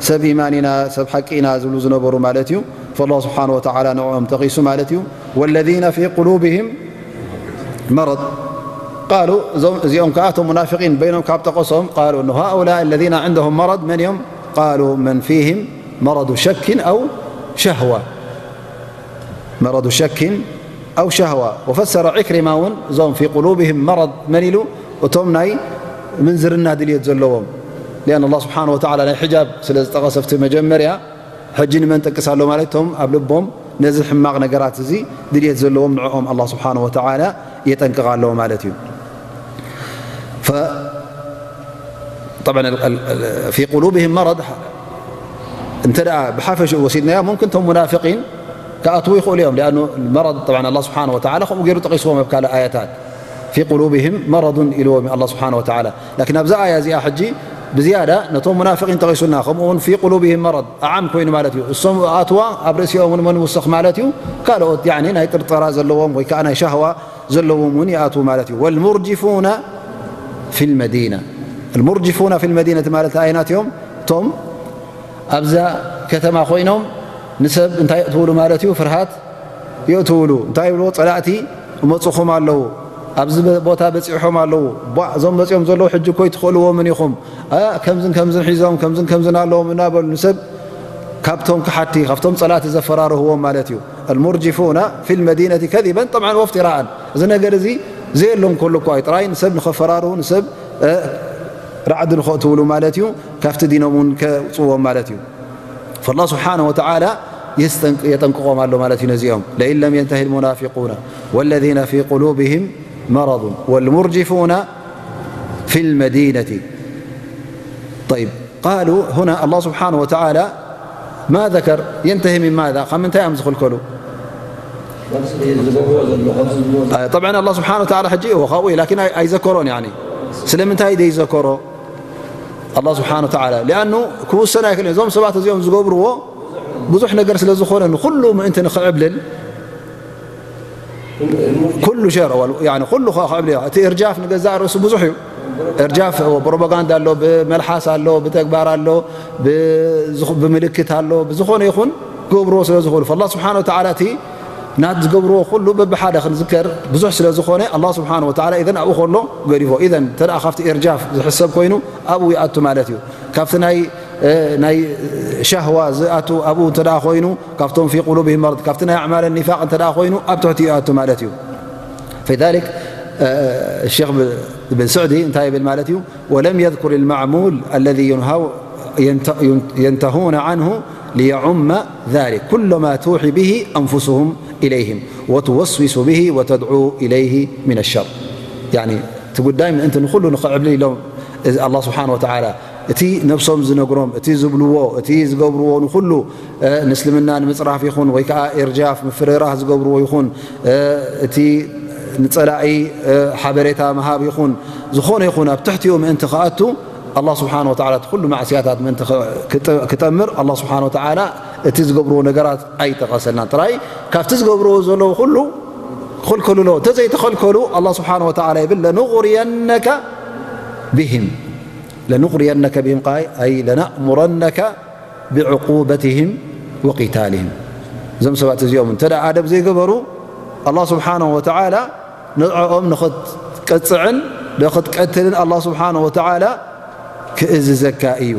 ሰብ ኢማን ኢና፣ ሰብ ሓቂ ኢና ዝብሉ ዝነበሩ ማለት እዩ። ፈላህ ስብሓነ ወተዓላ ንዕኦም ጠቒሱ ማለት እዩ። ወለዚነ ፊ ቁሉብህም መረድ ቃሉ፣ እዞም፣ እዚኦም ከዓ እቶም ሙናፊቂን በይኖም ካብ ጠቐሶም፣ ቃሉ፣ እነ ሃኡላ ለዚነ ዕንደሁም መረድ መን እዮም? ቃሉ መን ፊህም መረዱ ሸኪን ኣው ሸህዋ። መረዱ ሸኪን أو شهوة. وفسر عكرمة እውን እዞም في قلوبهم مرض መን ኢሉ? እቶም ናይ ምንዝርና ድልየት ዘለዎም። لأن الله سبحانه وتعالى ናይ ሕጃብ ስለ ዝጠቐሰ ኣብቲ መጀመርያ፣ ሕጂ ንመን ጠቅስ ኣሎ ማለት? እቶም ኣብ ልቦም ነዚ ሕማቕ ነገራት እዚ ድልየት ዘለዎም ንዕኦም الله سبحانه وتعالى የጠንቅቕ ኣሎ ማለት እዩ። ف طبعا ال- ال- ال- في قلوبهم مرض እንተ ደኣ ብሓፈሽኡ ወሲድናዮ ممكن እቶም ሙናፍቂን ክኣትዉ ይኽእሉ እዮም። لأنه مرض طبعا الله سبحانه وتعالى ከምኡ ገይሩ ጠቒስዎም ኣብ ካልእ ኣያታት في قلوبهم مرض ኢልዎም الله سبحانه وتعالى. لكن ኣብዛ ኣያ እዚኣ ሕጂ ብዝያዳ ነቶም ሙናፍቂን ጠቒሱልና። ከምኡ እውን في قلوبهم مرض ዓም ኮይኑ ማለት እዩ። እሶም ኣትዋ ኣብ ርእሲኦም እውን መን ውስኽ ማለት እዩ። ካልኦት ያኒ ናይ ጥርጠራ ዘለዎም ወይ ከዓ ናይ ሻህዋ ዘለዎም እውን ይኣትዉ ማለት እዩ። والمرجفون في المدينة. المرجفون في المدينة ማለት ኣየናት እዮም? እቶም ኣብዛ ከተማ ኮይኖም ንሰብ እንታይ የእትውሉ ማለት እዩ? ፍርሃት የእትውሉ። እንታይ ይብልዎ? ጸላእቲ እመጽኹም ኣለዉ፣ ኣብዚ በ- ቦታ በጺሖም ኣለዉ። ቧ፣ እዞም መጺኦም ዘለዉ ሕጂ እኮ ኣይትኽእልዎምን ኢኹም። ኣ፣ ከምዝን ከምዝን ሒዞም፣ ከምዝን ከምዝን ኣለዎም እናበሉ ንሰብ ካብቶም ክሓቲ፣ ካብቶም ጸላእቲ ዘፈራርህዎም ማለት እዩ። المرجفون في المدينة كذبا طمعا وافتراء። እዚ ነገር እዚ ዘየሎም ከሎ እኮ እዩ። ጥራይ ንሰብ ንኸፈራርሁ፣ ንሰብ እ፣ ራዕዲ ንኸእትውሉ ማለት እዩ። ካብቲ ዲኖም እውን ከውፅዎም ማለት እዩ። فالله سبحانه وتعالى የስጠንቅ- የጠንቅቖም ኣሎ ማለት እዩ ነዚኦም። لئن لم ينته المنافقون والذين في قلوبهم مرض والمرجفون في المدينة. طيب، قالوا هنا الله سبحانه وتعالى ما ذكر ينتهي من ماذا؟ ካብ ምንታይ እዮም ዝኽልከሉ? طبعا الله سبحانه وتعالى ሕጂ እዎ ካብኡ እዩ፣ لكن ኣይ- ኣይዘከሮን يعني። ስለምንታይ ዘይዘከሮ الله سبحانه وتعالى؟ لأنه ክውሰን ኣይክእልን። እዞም ሰባት እዚኦም ዝገብርዎ ብዙሕ ነገር ስለ ዝኾነ ንኹሉ ምእንቲ ንኽዕብልል ኩሉ ሸር ወል- ያኒ ኩሉ ከ- ከዕብልዮ። እቲ እርጃፍ ንገዛእ ርእሱ ብዙሕ እዩ። እርጃፍ ፕሮፓጋንዳ ኣሎ፣ ብመልሓስ ኣሎ፣ ብተግባር ኣሎ፣ ብዝኹ- ብምልክት ኣሎ፣ ብዝኾነ ይኹን ክገብርዎ ስለ ዝኽእሉ። فالله سبحانه وتعالى እቲ ናት ዝገብርዎ ኩሉ በብሓደ ክንዝከር ብዙሕ ስለ ዝኾነ الله سبحانه وتعالى إذن ኣብኡ ከሎ ገዲፎ። إذن እንተ ደኣ ካብቲ እርጃፍ ዝሕሰብ ኮይኑ ኣብኡ ይኣቱ ማለት እዩ። ካብቲ ናይ እ፣ ናይ ሻህዋ ዝኣቱ ኣብኡ እንተ ደኣ ኮይኑ ካብቶም في قلوبهم مرض ካብቲ ናይ ኣዕማል ኒፋቅ እንተ ደኣ ኮይኑ ኣብ ትሕቲ ይኣቱ ማለት እዩ። فذلك الشيخ بن سعدي እንታይ ይብል ማለት እዩ? ولم يذكر المعمول الذي ينهو ينتهون عنه ليعم ذلك كل ما توحي به أنفسهم إليهم وتوسوس به وتدعو إليه من الشر. يعني እቲ ጉዳይ ምእንቲ ንኹሉ ንኽዕብል ኢሎም الله سبحانه وتعالى እቲ ነብሶም ዝነግሮም እቲ ዝብልዎ እቲ ዝገብርዎ ንኹሉ ንእስልምና ንምፅራፍ ይኹን ወይ ከዓ ኢርጃፍ ምፍርራህ ዝገብርዎ ይኹን እቲ ንፀላኢ ሓበሬታ ምሃብ ይኹን ዝኾነ ይኹን ኣብ ትሕቲኡ ምእንቲ ክኣቱ الله سبحانه وتعالى ኩሉ ማዕስያታት ምእንቲ ክጠምር الله سبحانه وتعالى እቲ ዝገብርዎ ነገራት ኣይጠቐሰልናን። ጥራይ ካብቲ ዝገብርዎ ዘለዉ ኩሉ ክልከሉ ኣለዎ። እንተዘይተኸልከሉ الله سبحانه وتعالى ይብል لنغرينك بهم لنغرينك بهم قال أي لنأمرنك بعقوبتهم وقتالهم. እዞም ሰባት እዚኦም እንተ ደኣ ኣደብ ዘይገበሩ الله سبحانه وتعالى ንዕኦም ንኽትቀጽዕን ንኽትቀትልን الله سبحانه وتعالى ክእዝዘካ እዩ።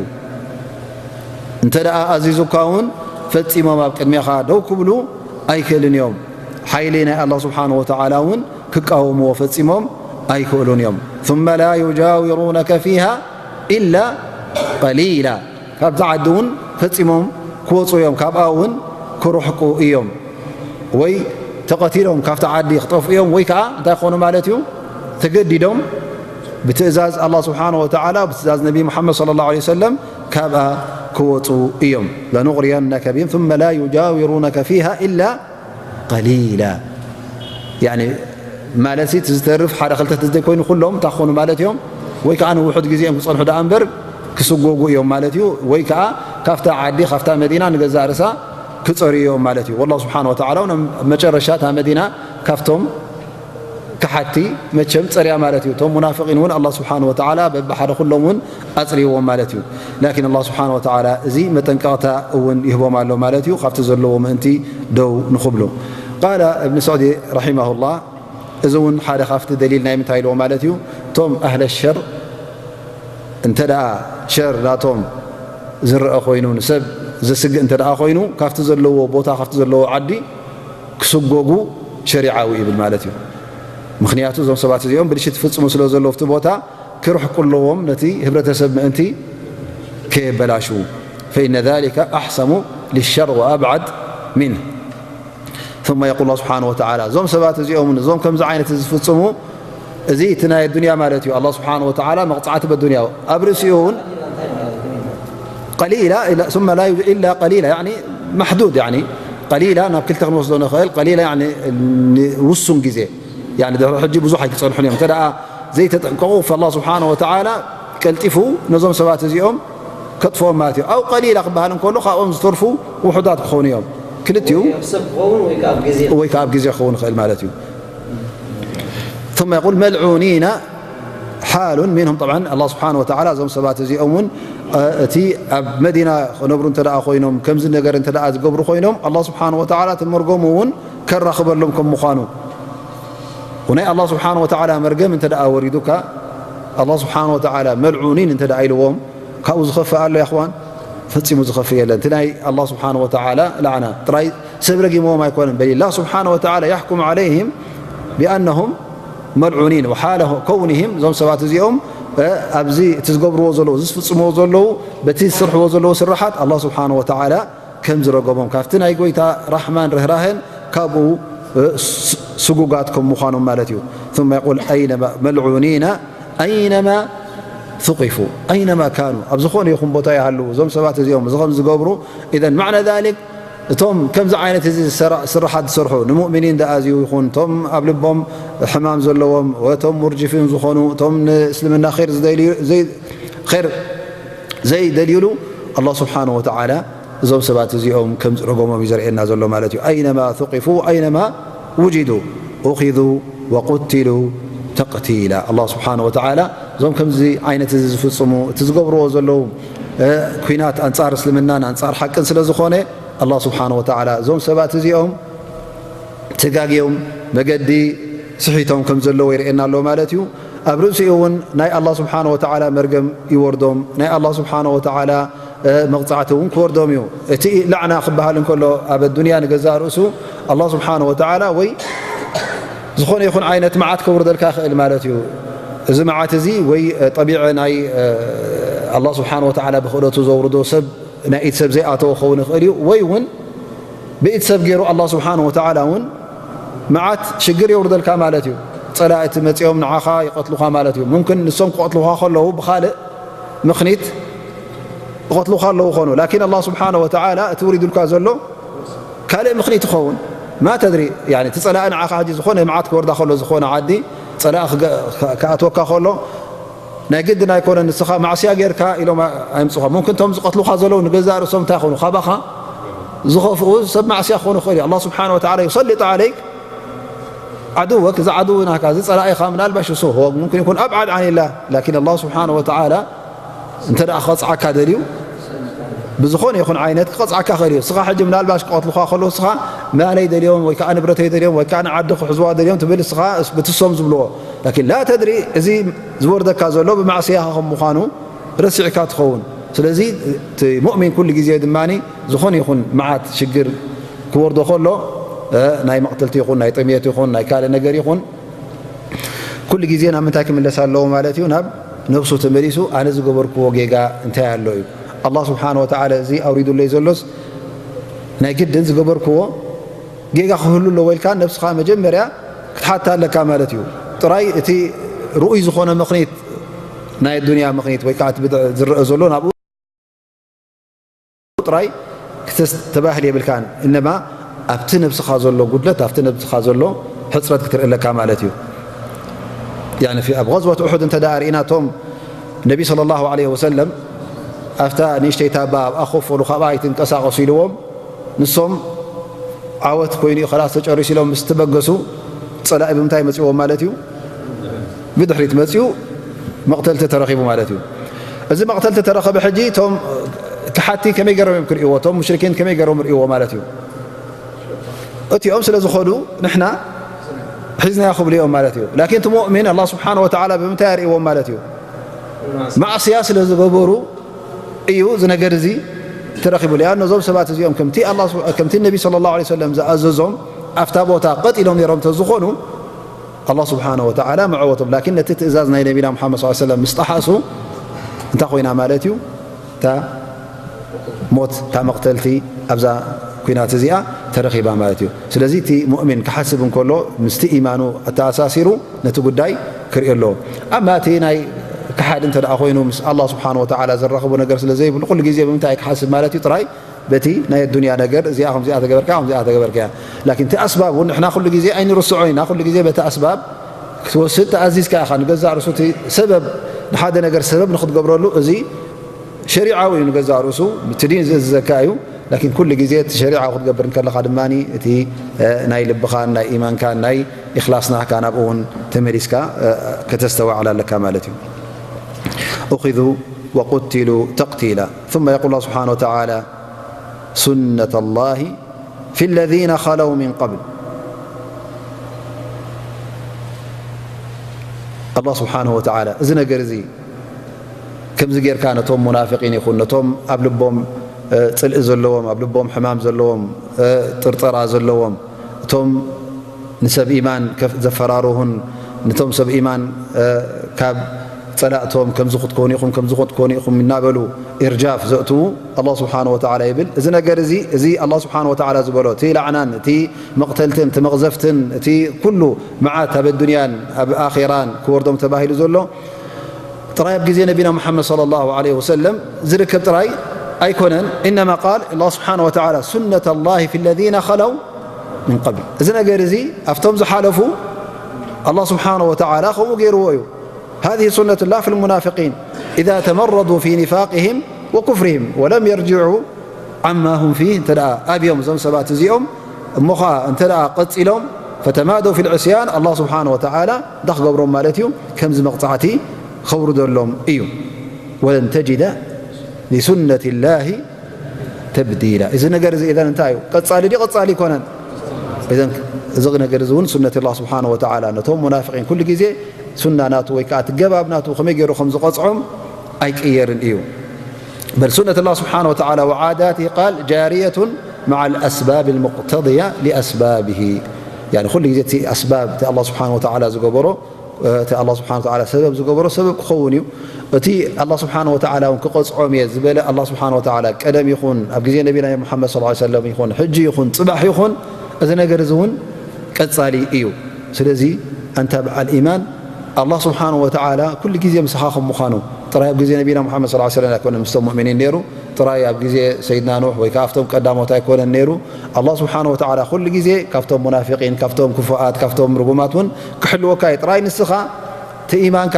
እንተ ደኣ ኣዚዙካ እውን ፈጺሞም ኣብ ቅድሜኻ ደው ክብሉ ኣይክእልን እዮም። ሓይሊ ናይ الله سبحانه وتعالى እውን ክቃወምዎ ፈጺሞም ኣይክእሉን እዮም። ثم لا يجاورونك فيها إلا قليلا. ካብዛ ዓዲ እውን ፈጺሞም ክወፁ እዮም፣ ካብኣ እውን ክርሕቁ እዮም። ወይ ተቐቲሎም ካብቲ ዓዲ ክጠፍኡ እዮም፣ ወይ ከዓ እንታይ ክኾኑ ማለት እዩ? ተገዲዶም ብትእዛዝ الله سبحانه وتعالى ብትእዛዝ ነቢ محمد صلى الله عليه وسلم ካብኣ ክወፁ እዮም። لنغرينك بهم ثم لا يجاورونك فيها إلا قليلا. يعني ማለት እቲ ዝተርፍ ሓደ ክልተ ተዘይኮይኑ ኩሎም እንታይ ክኾኑ ማለት እዮም? ወይ ከዓ ንውሑድ ግዜ እዮም ክፀንሑ ደኣ እምበር ክስጎጉ እዮም ማለት እዩ። ወይ ከዓ ካብታ ዓዲ ካብታ መዲና ንገዛእ ርእሳ ክፀርዩ እዮም ማለት እዩ። والله سبحانه وتعالى እውን ኣብ መጨረሻ እታ መዲና ካብቶም ክሓቲ መቸም ፀርያ ማለት እዩ። እቶም ሙናፍቂን እውን الله سبحانه وتعالى በብሓደ ኩሎም እውን ኣፅርይዎም ማለት እዩ። لكن الله سبحانه وتعالى እዚ መጠንቀቕታ እውን ይህቦም ኣሎ ማለት እዩ። ካብቲ ዘለዎ ምእንቲ ደው ንኽብሉ قال ابن سعدي رحمه الله እዚ እውን ሓደ ካብቲ ደሊል ናይ ምንታይ ኢልዎ ማለት እዩ? እቶም ኣህለ ሸር እንተ ደኣ ሸር ናቶም ዝረአ ኮይኑ ንሰብ ዘስግእ እንተ ደኣ ኮይኑ ካብቲ ዘለዎ ቦታ ካብቲ ዘለዎ ዓዲ ክስጎጉ ሸሪዓዊ ይብል ማለት እዩ። ምኽንያቱ እዞም ሰባት እዚኦም ብልሽት ፍጽሙ ስለ ዘለዉ ኣብቲ ቦታ ክርሕቁ ኣለዎም፣ ነቲ ህብረተሰብ ምእንቲ ከየበላሽዉ። فإن ذلك أحسم للشر وأبعد منه. ثم يقول الله سبحانه وتعالى، እዞም ሰባት እዚኦም እዞም ከምዚ ዓይነት ዝፍጽሙ፣ እዚ እቲ ናይ ኣዱንያ ማለት እዩ። ኣላህ ስብሓነሁ ወተዓላ መቕጻዕቲ በዱንያ ኣብ ርእሲኡ እውን ቀሊላ ኢላ፣ ثم لا يوجد إلا قليلا، يعني محدود، يعني ቀሊላ ናብ ክልተ ክንወስዶ ንኽእል። ቀሊላ፣ يعني ውሱን ግዜ፣ يعني ድሕሪ ሕጂ ብዙሕ ኣይክጸንሑን እዮም። እንተ ደኣ ዘይተጠንቀቑ፣ فالله سبحانه وتعالى ቀልጢፉ ነዞም ሰባት እዚኦም ከጥፍኦም ማለት እዩ። ኣው ቀሊላ ክበሃል እንከሎ፣ ካብኦም ዝተርፉ ውሑዳት ክኾኑ እዮም። ክልቲኡ ኣብ ሰብ ክኸውን ወይ ከኣ ኣብ ግዜ። ወይ ከኣ ኣብ ግዜ ክኸውን ይኽእል ማለት እዩ። ثم يقول ملعونين حال منهم. طبعا ኣላህ ስብሓነሁ ወተዓላ እዞም ሰባት እዚኦም እውን፣ እ፣ እቲ ኣብ መዲና ክነብሩ እንተ ደኣ ኮይኖም፣ ከምዚ ነገር እንተ ደኣ ዝገብሩ ኮይኖም፣ ኣላህ ስብሓነሁ ወተዓላ እቲ መርገሙ እውን ከራኽበሎም ከም ምዃኑ። ወናይ ኣላህ ስብሓነሁ ወተዓላ መርገም እንተ ደኣ ወሪዱካ፣ ኣላህ ስብሓነሁ ወተዓላ መልዑኒን እንተ ደኣ ኢልዎም፣ ካብኡ ዝኸፍእ ኣሎ፣ ያ እኽዋን? ፈጺሙ ዝኸፍእ የለን። እቲ ናይ ኣላህ ስብሓነሁ ወተዓላ ላዕና ጥራይ ሰብ ረጊምዎም ኣይኮነን፣ በል الله سبحانه وتعالى يحكم عليهم بأنهم ملعونين وحال كونهم، እዞም ሰባት እዚኦም፣ እ፣ ኣብዚ እቲ ዝገብርዎ ዘለዉ፣ እዚ ዝፍጽምዎ ዘለዉ፣ በቲ ዝስርሕዎ ዘለዉ ስርሓት ኣላህ ስብሓነሁ ወተዓላ ከም ዝረገሞም፣ ካብቲ ናይ ጎይታ ራሕማን ርህራሄን ካብኡ፣ እ፣ ስ-፣ ስጉጋት ከም ምዃኖም ማለት እዩ። ثم يقول أينما ملعونين أينما ثقفوا أينما كانوا، ኣብ ዝኾነ ይኹን ቦታ ይሃልዉ፣ እዞም ሰባት እዚኦም እዚ ከም ዝገብሩ። إذن معنى ذلك እቶም ከምዚ ዓይነት እዚ ዝሰራ-፣ ስራሓት ዝሰርሑ ንሙእሚኒን ዝኣዝዩ ይኹን፣ እቶም ኣብ ልቦም ሕማም ዘለዎም፣ እቶም ሙርጅፊን ዝኾኑ፣ እቶም ንእስልምና ኸይር ዝደልዩ-፣ ዘይ-፣ ኸይር ዘይደልዩሉ ኣላህ ስብሓነሁ ወተዓላ እዞም ሰባት እዚኦም ከም ዝረገሞም እዩ ዘርእየና ዘሎ ማለት እዩ። أينما ثقفوا أينما وجدوا أخذوا وقتلوا تقتيلا። ኣላህ ስብሓነሁ ወተዓላ እዞም ከምዚ ዓይነት እዚ ዝፍጽሙ፣ እቲ ዝገብርዎ ዘለዉ፣ እ፣ ኲናት ኣንጻር እስልምናን ኣንጻር ሓቅን ስለ ዝኾነ፣ ኣላህ ስብሓነሁ ወተዓላ እዞም ሰባት እዚኦም ተጋግዮም መገዲ ስሒቶም ከም ዘለዉ የርእየና ኣሎ ማለት እዩ። ኣብ ርእሲኡ እውን ናይ ኣላህ ስብሓነሁ ወተዓላ መርገም ይወርዶም፣ ናይ ኣላህ ስብሓነሁ ወተዓላ፣ እ፣ መቕጻዕቲ እውን ክወርዶም እዩ። እቲ ላዕና ክበሃል እንከሎ ኣብ ኣዱንያ ንገዛእ ርእሱ ኣላህ ስብሓነሁ ወተዓላ ወይ ዝኾነ ይኹን ዓይነት መዓት ከውርደልካ ይኽእል ማለት እዩ። እዚ መዓት እዚ ወይ፣ እ፣ ጠቢዐ ናይ፣ እ፣ ኣላህ ስብሓነሁ ወተዓላ ብኽእለቱ ዘውርዶ ሰብ ናይ ኢድ ሰብ ዘይኣተወ ክኸውን ይኽእል እዩ፣ ወይ እውን ብኢድ ሰብ ገይሩ ኣላህ ስብሓነሁ ወተዓላ እውን መዓት ሽግር የውርደልካ ማለት እዩ። ጸላእቲ መጺኦም ንዓኻ ይቐትሉኻ ማለት እዩ። ሙምክን ንሶም ክቐትሉኻ ከለዉ ብኻልእ ምኽኒት ይቐትሉኻ ኣለዉ ኾኑ። ላኪን ኣላህ ስብሓነሁ ወተዓላ እቲ ውሪዱልካ ዘሎ ካልእ ምኽኒት ይኸውን። ማ ተድሪ፣ ያኒ እቲ ጸላኢ ንዓኻ ሕጂ ዝኾነ መዓት ክወርዳ ከሎ፣ ዝኾነ ዓዲ ጸላኢ ክገ-፣ ከ-፣ ክኣትወካ ከሎ፣ ናይ ግድን ኣይኮነን፣ ንስኻ ማዕስያ ጌርካ ኢሎም ኣየምጽኻ። ሙምክን እቶም ዝቐትሉኻ ዘለዉ ንገዛእ ርእሶም እንታይ ይኾኑ? ካባኻ ዝኸፍኡ ሰብ ማዕስያ ክኾኑ ይኽእል እዩ። ኣላህ ስብሓነሁ ወተዓላ يسلط عليك عدوك፣ እዚ ዓድው ናካ፣ እዚ ጸላኢኻ ምናልባሽ እሱ هو ممكن يكون أبعد عن الله، لكن ኣላህ ስብሓነሁ ወተዓላ እንተ ደኣ ክቐጽዓካ ደልዩ፣ ብዝኾነ ይኹን ዓይነት ክቐጽዓካ ይኽእል እዩ። እስኻ ሕጂ ምናልባሽ ክቐትሉኻ ከለዉ፣ እስኻ ማለይ ደልዮም ወይ ከኣ ንብረተይ ደልዮም ወይ ከኣ ንዓዲ ክሕዝዋ ደልዮም ትብል፣ እስኻ እስ-፣ ብትሶም ዝብልዎ። ላኪን ላ ተድሪ፣ እዚ ዝወርደካ ዘሎ ብማዕስያኻ ከም ምዃኑ ረሲዕካ ትኸውን። ስለዚ እቲ ሙእሚን ኩሉ ግዜ ድማ ዝኾነ ይኹን መዓት ሽግር ክወርዶ ከሎ፣ እ፣ ናይ መቕተልቲ ይኹን፣ ናይ ጥምየት ይኹን፣ ናይ ካልእ ነገር ይኹን፣ ኩሉ ግዜ ናብ ምንታይ ክምለስ ኣለዎ ማለት እዩ? ናብ ነብሱ ተመሊሱ፣ ኣነ ዝገበርክዎ ጌጋ እንታይ ኣሎ እዩ? ኣላህ ስብሓነ ወተዓላ እዚ ኣውሪዱለይ ዘሎስ ናይ ግድን ዝገበርክዎ ጌጋ ክህሉ ኣለዎ ኢልካ ነብስኻ መጀመርያ ክትሓታ ኣለካ ማለት እዩ። ጥራይ እቲ ርኡይ ዝኾነ ምኽኒት፣ ናይ ኣዱንያ ምኽኒት ወይ ከዓ እቲ ብድዕ ዝረአ ዘሎ ናብኡ ጥራይ ክተስተባህል የብልካን። እነማ ኣብቲ ነብስኻ ዘሎ ጉድለት፣ ኣብቲ ነብስኻ ዘሎ ሕጽረት ክትርኢ ኣለካ ማለት እዩ። ያኒ፣ ፊ-፣ ኣብ ገዝወት ኡሑድ እንተ ደኣ ርኢና፣ እቶም ነቢ ሰለላሁ ዐለይሂ ወሰለም ኣብታ ንእሽተይ ታባ ኣብኣ ኮፍ በሉ፣ ካብኣ ኣይትንቀሳቐሱ ኢልዎም፣ ንሶም ዓወት ኮይኑ እዩ፣ ኸላስ ተጨሪሱ ኢሎም ምስ ተበገሱ፣ ጸላኢ ብምንታይ መጺዎም ማለት እዩ? ብድሕሪት መጺኡ መቕተልቲ ተረኺቡ ማለት እዩ። እዚ መቕተልቲ ተረኸበ፣ ሕጂ እቶም ከሓቲ ከመይ ገይሮም እዮም ክርእይዎ? እቶም ሙሽሪኪን ከመይ ገይሮም ርእይዎ ማለት እዩ? እቲኦም ስለ ዝኸዱ ንሕና ሒዝናዮ ክብሉ እዮም ማለት እዩ። ላኪን እቲ ሙእሚን ኣላህ ስብሓነ ወተዓላ ብምንታይ ኣርእይዎም ማለት እዩ? ማዕስያ ስለ ዝገበሩ እዩ እዚ ነገር እዚ ተረኺቡ። ሊኣኖ እዞም ሰባት እዚኦም ከምቲ ኣላህ ስብ-፣ ከምቲ ነቢ ሰለላሁ ዐለይሂ ወሰለም ዝኣዘዞም ኣብታ ቦታ ቀጥ ኢሎም ነይሮም እንተዝኾኑ፣ ኣላህ ስብሓነ ወተዓላ መዐወቶም። ላኪን ነቲ ትእዛዝ ናይ ነቢና ሙሓመድ ሰለላሁ ዐለይሂ ወሰለም ምስ ጠሓሱ፣ እንታይ ኮይና ማለት እዩ? እታ ሞት፣ እታ መቕተልቲ ኣብዛ ኲናት እዚኣ ተረኺባ ማለት እዩ። ስለዚ እቲ ሙእሚን ክሓስብ እንከሎ፣ ምስቲ ኢማኑ ኣተኣሳሲሩ ነቲ ጉዳይ ክርእዮ ኣለዎ። ኣማ እቲ ናይ ክሓድ እንተ ደኣ ኮይኑ፣ ምስ ኣላህ ስብሓነ ወተዓላ ዘራኽቦ ነገር ስለ ዘይብሉ፣ ኩሉ ግዜ ብምንታይ ክሓስብ ማለት እዩ? ጥራይ በቲ ናይ ኣዱንያ ነገር፣ እዚኣ ከምዚኣ ተገበርካ፣ ከምዚኣ ተገበርካ። ላኪን እቲ ኣስባብ እውን ንሕና ኩሉ ግዜ ኣይንርስዖ ኢና። ኩሉ ግዜ በቲ ኣስባብ ክትወስድ ተኣዚዝካ ኢኻ። ንገዛእ ርእሱ እቲ ሰበብ፣ ንሓደ ነገር ሰበብ ንክትገብረሉ፣ እዚ ሸሪዓዊ እዩ ንገዛእ ርእሱ፣ እቲ ዲን ዝእዝዘካ እዩ። ላኪን ኩሉ ግዜ እቲ ሸሪዓ ክትገብር እንከለኻ ድማ፣ እቲ፣ እ፣ ናይ ልብኻን ናይ ኢማንካን ናይ ኢኽላስ ናህካ ናብኡ እውን ተመሊስካ፣ እ፣ ከተስተውዕል ኣለካ ማለት እዩ። أخذوا وقتلوا تقتيلا. ثم يقول الله سبحانه وتعالى: سنة الله في الذين خلوا من قبل. ኣላህ ስብሓንሁ ወተዓላ እዚ ነገር እዚ ከምዚ ጌርካ ነቶም ሙናፊቂን ይኹን፣ ነቶም ኣብ ልቦም፣ እ፣ ጽልኢ ዘለዎም፣ ኣብ ልቦም ሕማም ዘለዎም፣ እ፣ ጥርጠራ ዘለዎም፣ እቶም ንሰብ ኢማን ከፍ-፣ ዘፈራርሁን፣ ነቶም ሰብ ኢማን፣ እ፣ ካብ ጸላእቶም ከምዚ ክትኮኑ ኢኹም፣ ከምዚ ክትኮኑ ኢኹም እናበሉ ኢርጃፍ ዘእትዉ፣ ኣላህ ስብሓንሁ ወተዓላ ይብል። እዚ ነገር እዚ፣ እዚ ኣላህ ስብሓንሁ ወተዓላ ዝበሎ፣ እቲ ላዕናን፣ እቲ መቕተልትን፣ እቲ መቕዘፍትን፣ እቲ ኩሉ መዓት ኣብ ኣዱንያን ኣብ ኣኼራን ክወርዶም ተባሂሉ ዘሎ፣ ጥራይ ኣብ ግዜ ነቢና ሙሓመድ ሰለላሁ ዐለይሂ ወሰለም ዝርከብ ጥራይ ኣይኮነን። ኢነማ ቃል ኣላህ ስብሓንሁ ወተዓላ ሱነተ ላሂ ፊ ለዚነ ኸለው ሚን ቀብል። እዚ ነገር እዚ ኣብቶም ዝሓለፉ ኣላህ ስብሓንሁ ወተዓላ ከምኡ ገይርዎ እዩ። ሃዚህ ሱነቱላህ ፊል ሙናፊቂን ኢዛ ተመረዱ ፊ ኒፋቅህም ወኩፍርህም ወለም የርጅዑ ዓማ ሁም ፊህ። እንተ ደኣ ኣብዮም እዞም ሰባት እዚኦም፣ እሞ ኸዓ እንተ ደኣ ቀጺሎም፣ ፈተማደው ፊል ዕስያን፣ ኣላህ ስብሓንሁ ወተዓላ እንታይ ክገብሮም ማለት እዩ? ከምዚ መቕጻዕቲ ከውርደሎም እዩ። ወለን ተጅደ ሊሱነቲላሂ ተብዲላ። እዚ ነገር እዚ ኢዘን እንታይ እዩ? ቀጻሊ ድዩ? ቀጻሊ ኣይኮነን። ኢዘን እዚ ነገር እዚ እውን ሱነት ኣላህ ስብሓንሁ ወተዓላ ነቶም ሙናፊቂን ኩሉ ግዜ ሱና ናቱ ወይ ከዓ እቲ ገባብ ናቱ ከመይ ገይሩ ከም ዝቐጽዖም ኣይቅየርን እዩ። በል ሱነት ኣላህ ስብሓንሁ ወተዓላ ወዓዳትህ ቃል ጃርየቱን መዓ ልኣስባብ ልሙቅተድያ ሊኣስባብሂ። ያኒ ኩሉ ግዜ እቲ ኣስባብ እቲ ኣላህ ስብሓንሁ ወተዓላ ዝገበሮ፣ እቲ ኣላህ ስብሓንሁ ወተዓላ ሰበብ ዝገበሮ ሰበብ ክኸውን እዩ። እቲ ኣላህ ስብሓንሁ ወተዓላ እውን ክቐጽዖም እየ ዝበለ ኣላህ ስብሓንሁ ወተዓላ ቀደም ይኹን ኣብ ግዜ ነቢና ሙሓመድ ሰለላሁ ዐለይሂ ወሰለም ይኹን ሕጂ ይኹን ጽባሕ ይኹን እዚ ነገር እዚ እውን ቀጻሊ እዩ። ስለዚ ኣንታ በዓል ኢማን ኣላህ ስብሓንሁ ወተዓላ ኩሉ ግዜ ምሳኻ ከም ምዃኑ ጥራይ ኣብ ግዜ ነቢና ሙሓመድ ሰለላሁ ዐለይሂ ወሰለም ኣይኮነን ምስቶም ሙእሚኒን ነይሩ። ጥራይ ኣብ ግዜ ሰይድና ኑሕ ወይ ከዓ ኣብቶም ቀዳሞት ኣይኮነን ነይሩ። ኣላህ ስብሓንሁ ወተዓላ ኩሉ ግዜ ካብቶም ሙናፊቂን፣ ካብቶም ክፉኣት፣ ካብቶም ርጉማት እውን ክሕልወካ እዩ። ጥራይ ንስኻ እቲ ኢማንካ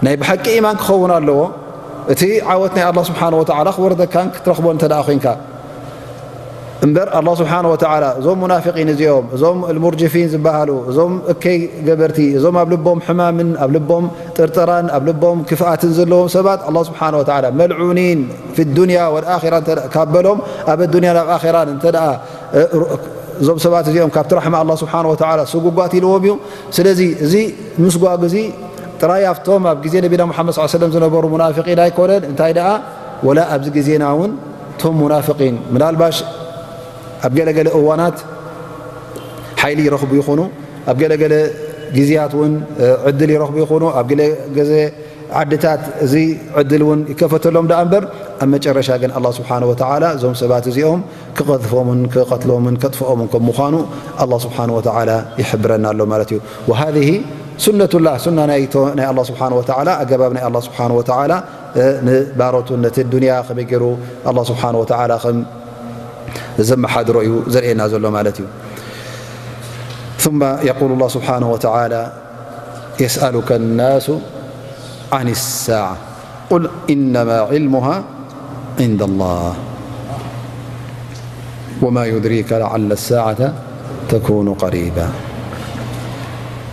ናይ ብሓቂ ኢማን ክኸውን ኣለዎ። እቲ ዓወት ናይ ኣላህ ስብሓንሁ ወተዓላ ክወርደካን ክትረኽቦን እንተ ደኣ ኮይንካ። እምበር ኣላህ ስብሓንሁ ወተዓላ እዞም ሙናፊቂን እዚኦም፣ እዞም ልሙርጅፊን ዝበሃሉ፣ እዞም እከይ ገበርቲ፣ እዞም ኣብ ልቦም ሕማምን ኣብ ልቦም ጥርጠራን ኣብ ልቦም ክፍኣትን ዘለዎም ሰባት ኣላህ ስብሓንሁ ወተዓላ መልዑኒን ፊ ዱንያ ወልኣኺራ እንተ ደኣ ካብ በሎም፣ ኣብ ኣዱንያን ኣብ ኣኺራን እንተ ደኣ፣ እ፣ ሩ-፣ እዞም ሰባት እዚኦም ካብቲ ራሕማ ኣላህ ስብሓንሁ ወተዓላ ስጉጓት ኢልዎም እዩ። ስለዚ እዚ ምስጓግ እዚ ጥራይ ኣብቶም ኣብ ግዜ ነቢና ሙሓመድ ሰለላሁ ዐለይሂ ወሰለም ዝነበሩ ሙናፊቂን ኣይኮነን። እንታይ ደኣ ወላ ኣብዚ ግዜና እውን እቶም ሙናፍቂን ምናልባሽ ኣብ ገለገለ እዋናት ሓይሊ ይረኽቡ ይኹኑ፣ ኣብ ገለገለ ግዜያት እውን፣ እ፣ ዕድል ይረኽቡ ይኹኑ፣ ኣብ ገለ ግዜ ዓድታት እዚ ዕድል እውን ይከፈተሎም ደኣ እምበር፣ ኣብ መጨረሻ ግን ኣላህ ስብሓነ ወተዓላ እዞም ሰባት እዚኦም ክቐዝፎምን ክቐትሎምን ከጥፍኦምን ከም ምዃኑ ኣላህ ስብሓነ ወተዓላ ይሕብረና ኣሎ ማለት እዩ። ወሃዚህ ሱነቱላህ፣ ሱና ናይ ቶ-፣ ናይ ኣላህ ስብሓነ ወተዓላ፣ ኣገባብ ናይ ኣላህ ስብሓነ ወተዓላ፣ እ፣ ንባሮቱን ነቲ ዱንያ ከመይ ገይሩ ኣላህ ስብሓነ ወተዓላ ከም ዘመሓድሮ እዩ ዘርእየና ዘሎ ማለት እዩ። ثم يقول الله سبحانه وتعالى: يسألك الناس عن الساعة قل إنما علمها عند الله وما يدريك لعل الساعة تكون قريبا.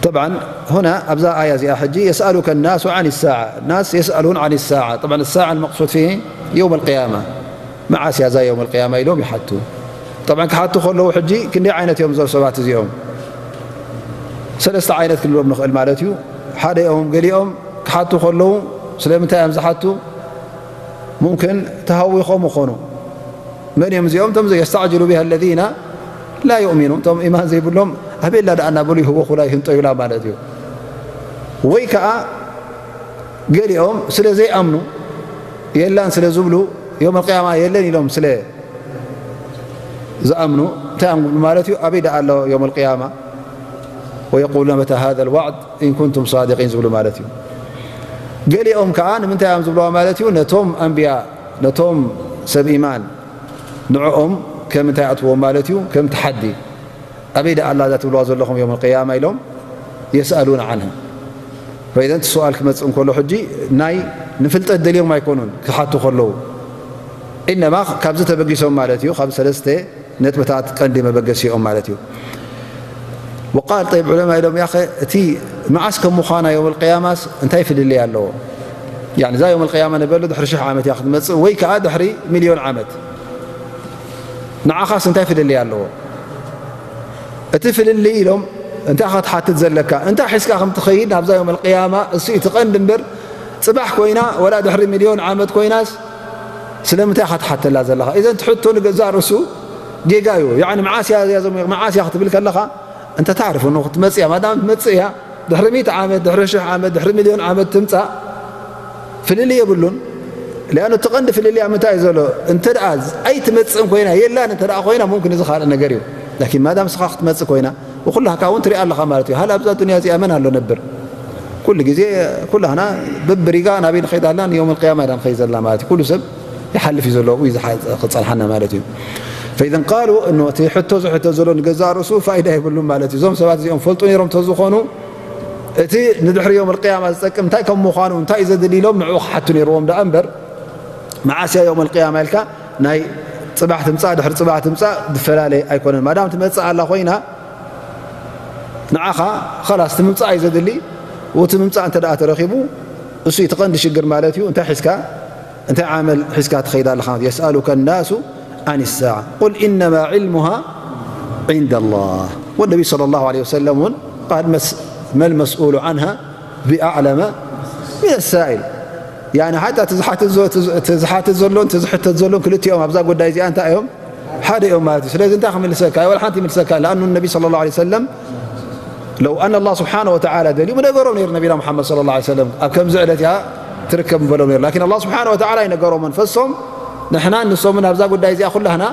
طبعا هنا أبزا آية زي أحجي: يسألك الناس عن الساعة. الناس يسألون عن الساعة. طبعا الساعة المقصود فيه يوم القيامة. መዓስ እያ እዛ የውመል ቅያማ ኢሎም ይሓቱ። ጠብዓን ክሓቱ ከለዉ ሕጂ ክንደይ ዓይነት እዮም እዞም ሰባት እዚኦም? ሰለስተ ዓይነት ክንብሎም ንኽእል ማለት እዩ። ሓደ እዮም፣ ገሊኦም ክሓቱ ከለዉ ስለምንታይ እዮም ዝሓቱ? ሙምክን ተሃዊኾም ይኾኑ። መን እዮም እዚኦም? እቶም የስተዕጅሉ ቢሃ ለዚነ لا يؤمنون እቶም ኢማን ዘይብሎም ኣበላ ደኣ እናበሉ ይህወኹላ ይህንጠዩላ ማለት እዩ። ወይ ከዓ ገሊኦም ስለ ዘይኣምኑ የላን ስለ ዝብሉ يوم القيامة የለን ኢሎም ስለ ዝኣምኑ እንታይ እዮም ዝብሉ ማለት እዩ? ኣበይ ደኣ ኣሎ يوم القيامة؟ ويقولون متى هذا الوعد إن كنتم صادقين ዝብሉ ማለት እዩ። ገሊኦም ከዓ ንምንታይ እዮም ዝብልዋ ማለት እዩ? ነቶም ኣንብያ ነቶም ሰብ ኢማን ንዕኦም ከም እንታይ ኣትዎም ማለት እዩ? ከም ተሓዲ ኣበይ ደኣ ኣላ እዛ ትብልዋ ዘለኹም يوم القيامة ኢሎም يسألون عنها። ፈኢዘን እቲ ሰዋል ክመፅእ እንከሎ ሕጂ ናይ ንፍልጠት ደልዮም ኣይኮኑን ክሓቱ ከለዉ እነማ ካብዚ ተበጊሶም ማለት እዩ ካብ ሰለስተ ነጥብታት ቀንዲ መበገሲኦም ማለት እዩ። وقال طيب ዑለማ ኢሎም ያኸ እቲ መዓስ ከም ምዃና يوم القيامة ስ እንታይ ፍልልይ ኣለዎ? يعني እዛ يوم القيامة ንበሉ ድሕሪ ሽሕ ዓመት እያ ክትመፅእ ወይ ከዓ ድሕሪ ሚልዮን ዓመት ንዓኻስ እንታይ ፍልልይ ኣለዎ? እቲ ፍልልይ ኢሎም እንታይ ኸትሓትት ዘለካ እንታይ ሒዝካ ከም ትኸይድ ናብዛ يوم القيامة እሱ እቲ ቀንዲ እምበር ፅባሕ ኮይና ወላ ድሕሪ ሚልዮን ዓመት ኮይናስ ስለምንታይ ኸትሓተላ ዘለኻ? ኢዘን ትሕቶ ንገዛእ ርእሱ ጌጋ እዩ። يعني መዓስ እያ እዚኣ ዘሞ መዓስ እያ ክትብል ከለኻ እንተ ታዕርፍ እኖ ክትመፅእ እያ ማዳም ትመፅእ እያ ድሕሪ ሚእቲ ዓመት ድሕሪ ሽሕ ዓመት ድሕሪ ሚልዮን ዓመት ትምፃእ ፍልልይ የብሉን። ሊኣኑ እቲ ቀንዲ ፍልልያ ምንታይ እዩ ዘሎ? እንተ ደኣ ኣይትመፅእን ኮይና የላን እንተ ደኣ ኮይና ሙምክን እዚ ካልእ ነገር እዩ። ላኪን ማዳም ስኻ ክትመፅእ ኮይና ብኩላህካ እውን ትሪኣ ኣለኻ ማለት እዩ። ሃል ኣብዛ ዱንያ እዚኣ መን ኣሎ ነብር? ኩሉ ግዜ ኩላህና በብሪጋ ናበይ ንኸይድ ኣለና ንዮም ልቅያማ ኢና ንኸይድ ዘለና ማለት እዩ። ኩሉ ሰብ ይሓልፍ እዩ ዘሎ ኡ ክፀልሓና ማለት እዩ። ፈኢዘን ቃሉ እኖ እቲ ሕቶ ዝሕቶ ዘሎ ንገዛእ ርእሱ ፋይዳ የብሉን ማለት እዩ። እዞም ሰባት እዚኦም ፈልጡ ነይሮም ተዝኾኑ እቲ ንድሕሪ ዮም ኣልቅያማ ዝጠቅም እንታይ ከም ምዃኑ እንታይ እዩ ዘድሊ ኢሎም ንዕኡ ክሓቱ ነይርዎም ደኣ እምበር መዓስ እያ ዮም ኣልቅያማ ኢልካ ናይ ፅባሕ ትምፃእ ድሕሪ ፅባሕ ትምፃእ ዝፈላለ ኣይኮነን። ማዳም ትመፅእ ኣላ ኮይና ንዓኻ ኸላስ እቲ ምምፃእ እዩ ዘድሊ። እቲ ምምፃእ እንተ ደኣ ተረኺቡ እሱ እዩ እቲ ቀንዲ ሽግር ማለት እዩ። እንታይ ሒዝካ እንታይ ዓመል ሒዝካ ትኸይድ ኣለኻ? يسألك الناس عن الساعة قل إنما علمها عند الله والنبي صلى الله عليه وسلم እውን قال ما المسؤول عنها بأعلم من السائل يعني ሓታ እቲ ዝሓትት ዘሎን እቲ ዝሕተት ዘሎን ክልቲኦም ኣብዛ ጉዳይ እዚኣ እንታይ እዮም ሓደ እዮም ማለት እዩ። ስለዚ እንታይ ክምልሰካ ወላ ሓንቲ ይምልሰካ لأنه النبي صلى الله عليه وسلم لو أن الله سبحانه وتعالى ደልዩ ምነገሮም ነይሩ ነቢና محمد صلى الله عليه وسلم ኣብ ከምዚ ዕለት እያ ትርከብ ምበሎም ነይሩ لكن الله سبحانه وتعالى ኣይነገሮምን ፈሶም ንሕና ንሶምን ኣብዛ ጉዳይ እዚኣ ኩላህና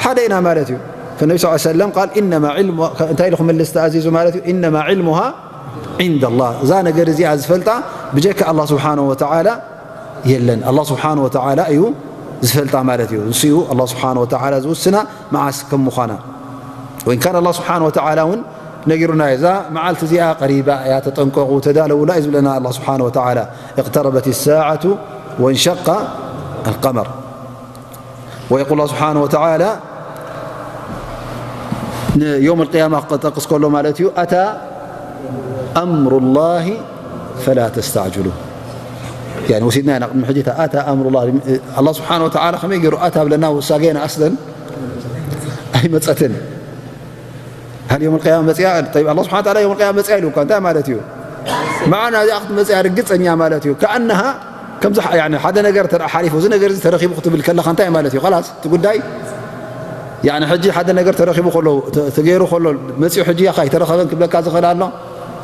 ሓደ ኢና ማለት እዩ። فالنبي صلى الله عليه وسلم قال إنما علم እንታይ ኢሉ ክምልስ ተኣዚዙ ማለት እዩ إنما علمها عند الله እዛ ነገር እዚኣ ዝፈልጣ ብጀካ الله سبحانه وتعالى የለን الله سبحانه وتعالى እዩ ዝፈልጣ ማለት እዩ። ንሱ እዩ الله سبحانه وتعالى ዝውስና መዓስ ከም ምዃና وإن كان الله سبحانه وتعالى እውን ነጊሩና እዩ። እዛ መዓልቲ እዚኣ ቀሪባ እያ ተጠንቀቑ ተዳለውላ እዩ ዝብለና الله سبحانه وتعالى اقتربت الساعة وانشق القمر ويقول الله سبحانه وتعالى ንዮም القيامة ክጠቅስ ከሎ ማለት እዩ أتى أمر الله فلا تستعجلوه يعني ወሲድና ኢና ቅድሚ ሕጂ أتى أمر الله الله سبحانه وتعالى ከመይ ገይሩ أتى ብለና ውሳጌና أصلا ኣይመፀትን هل يوم القيامة መፅያ طيب الله سبحانه وتعالى يوم القيامة መፅያ ኢሉ እኳ እንታይ ማለት እዩ معنى እዚኣ ክትመፅያ ርግፀኛ ማለት እዩ كأنها ከምዚ ሓደ ነገር ተደኣ ሓሊፉ እዚ ነገር እዚ ተረኺቡ ክትብል ከለኻ እንታይ ማለት እዩ خلاص እቲ ጉዳይ يعني ሕጂ ሓደ ነገር ተረኺቡ ከሎ ተገይሩ ከሎ መፅኡ ሕጂ ያኻ ኣይተረኸበን ክብለካ ዝኽእል ኣሎ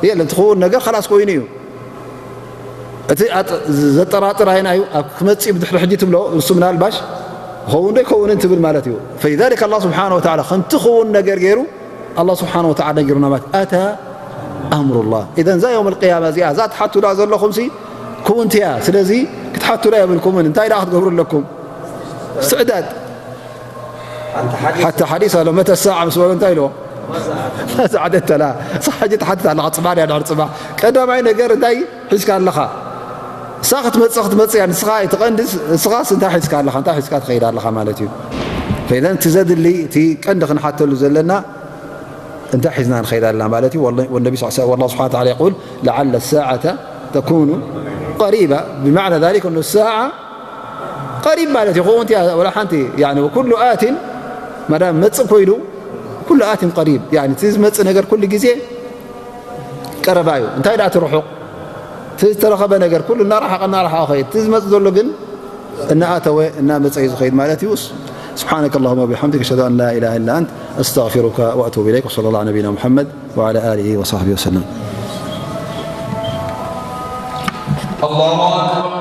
የለን ትኸውን ነገር خلاص ኮይኑ እዩ እቲ ዘጠራጥር ኣይና እዩ ኣብ ክመፅእ ብድሕሪ ሕጂ ትብሎ ንሱ ምናልባሽ ኸውን ዶ ይከውንን ትብል ማለት እዩ فلذلك الله سبحانه وتعالى ከምቲ ክውን ነገር ገይሩ الله سبحانه وتعالى ነጊሩና ማለት أتى أمر الله إذا እዛ يوم القيامة እዚኣ እዛ ትሓቱላ ዘለኹም ሲ ክውንቲ እያ ስለዚ ክትሓቱላ የብልኩምን እንታይ ደኣ ክትገብሩ ኣለኩም استعداد حتى حديث ኣሎ متى الساعة ምስ በሎ እንታይ ኢልዎ ما زادت ولا زادت ላ صح ሕጂ ትሓትት ኣለኻ ፅባሕ ድያ ድሕሪ ፅባሕ ቀዳማይ ነገር እንታይ ሒዝካ ኣለኻ እሳ ክትመፅእ ክትመፅእ እያ ንስኻ እቲ ቀንዲ ንስኻስ እንታይ ሒዝካ ኣለኻ እንታይ ሒዝካ ትኸይድ ኣለኻ ማለት እዩ فإذا እቲ ዘድሊ እቲ ቀንዲ ክንሓተሉ ዘለና እንታይ ሒዝና ንኸይድ ኣለና ማለት እዩ والنبي صلى الله عليه وسلم والله سبحانه وتعالى يقول لعل الساعة تكون قريبة بمعنى ذلك أن الساعة قريب ማለት እዩ ክውን እያ ወላ ሓንቲ يعني وكل آت ማዳም መፅእ ኮይኑ كل آت قريب يعني እቲ ዝመፅእ ነገር ኩሉ ግዜ ቀረባ እዩ እንታይ ደኣ ትርሑቕ እቲ ዝተረኸበ ነገር ኩሉ እናረሓቐ እናረሓቐ ኸይድ እቲ ዝመፅእ ዘሎ ግን እናኣተወ እናመፀ እዩ ዝኸይድ ማለት እዩ سبحانك اللهم وبحمدك أشهد أن لا إله إلا أنت أستغفرك وأتوب إليك. وصلى الله على نبينا محمد وعلى آله وصحبه وسلم. الله أكبر.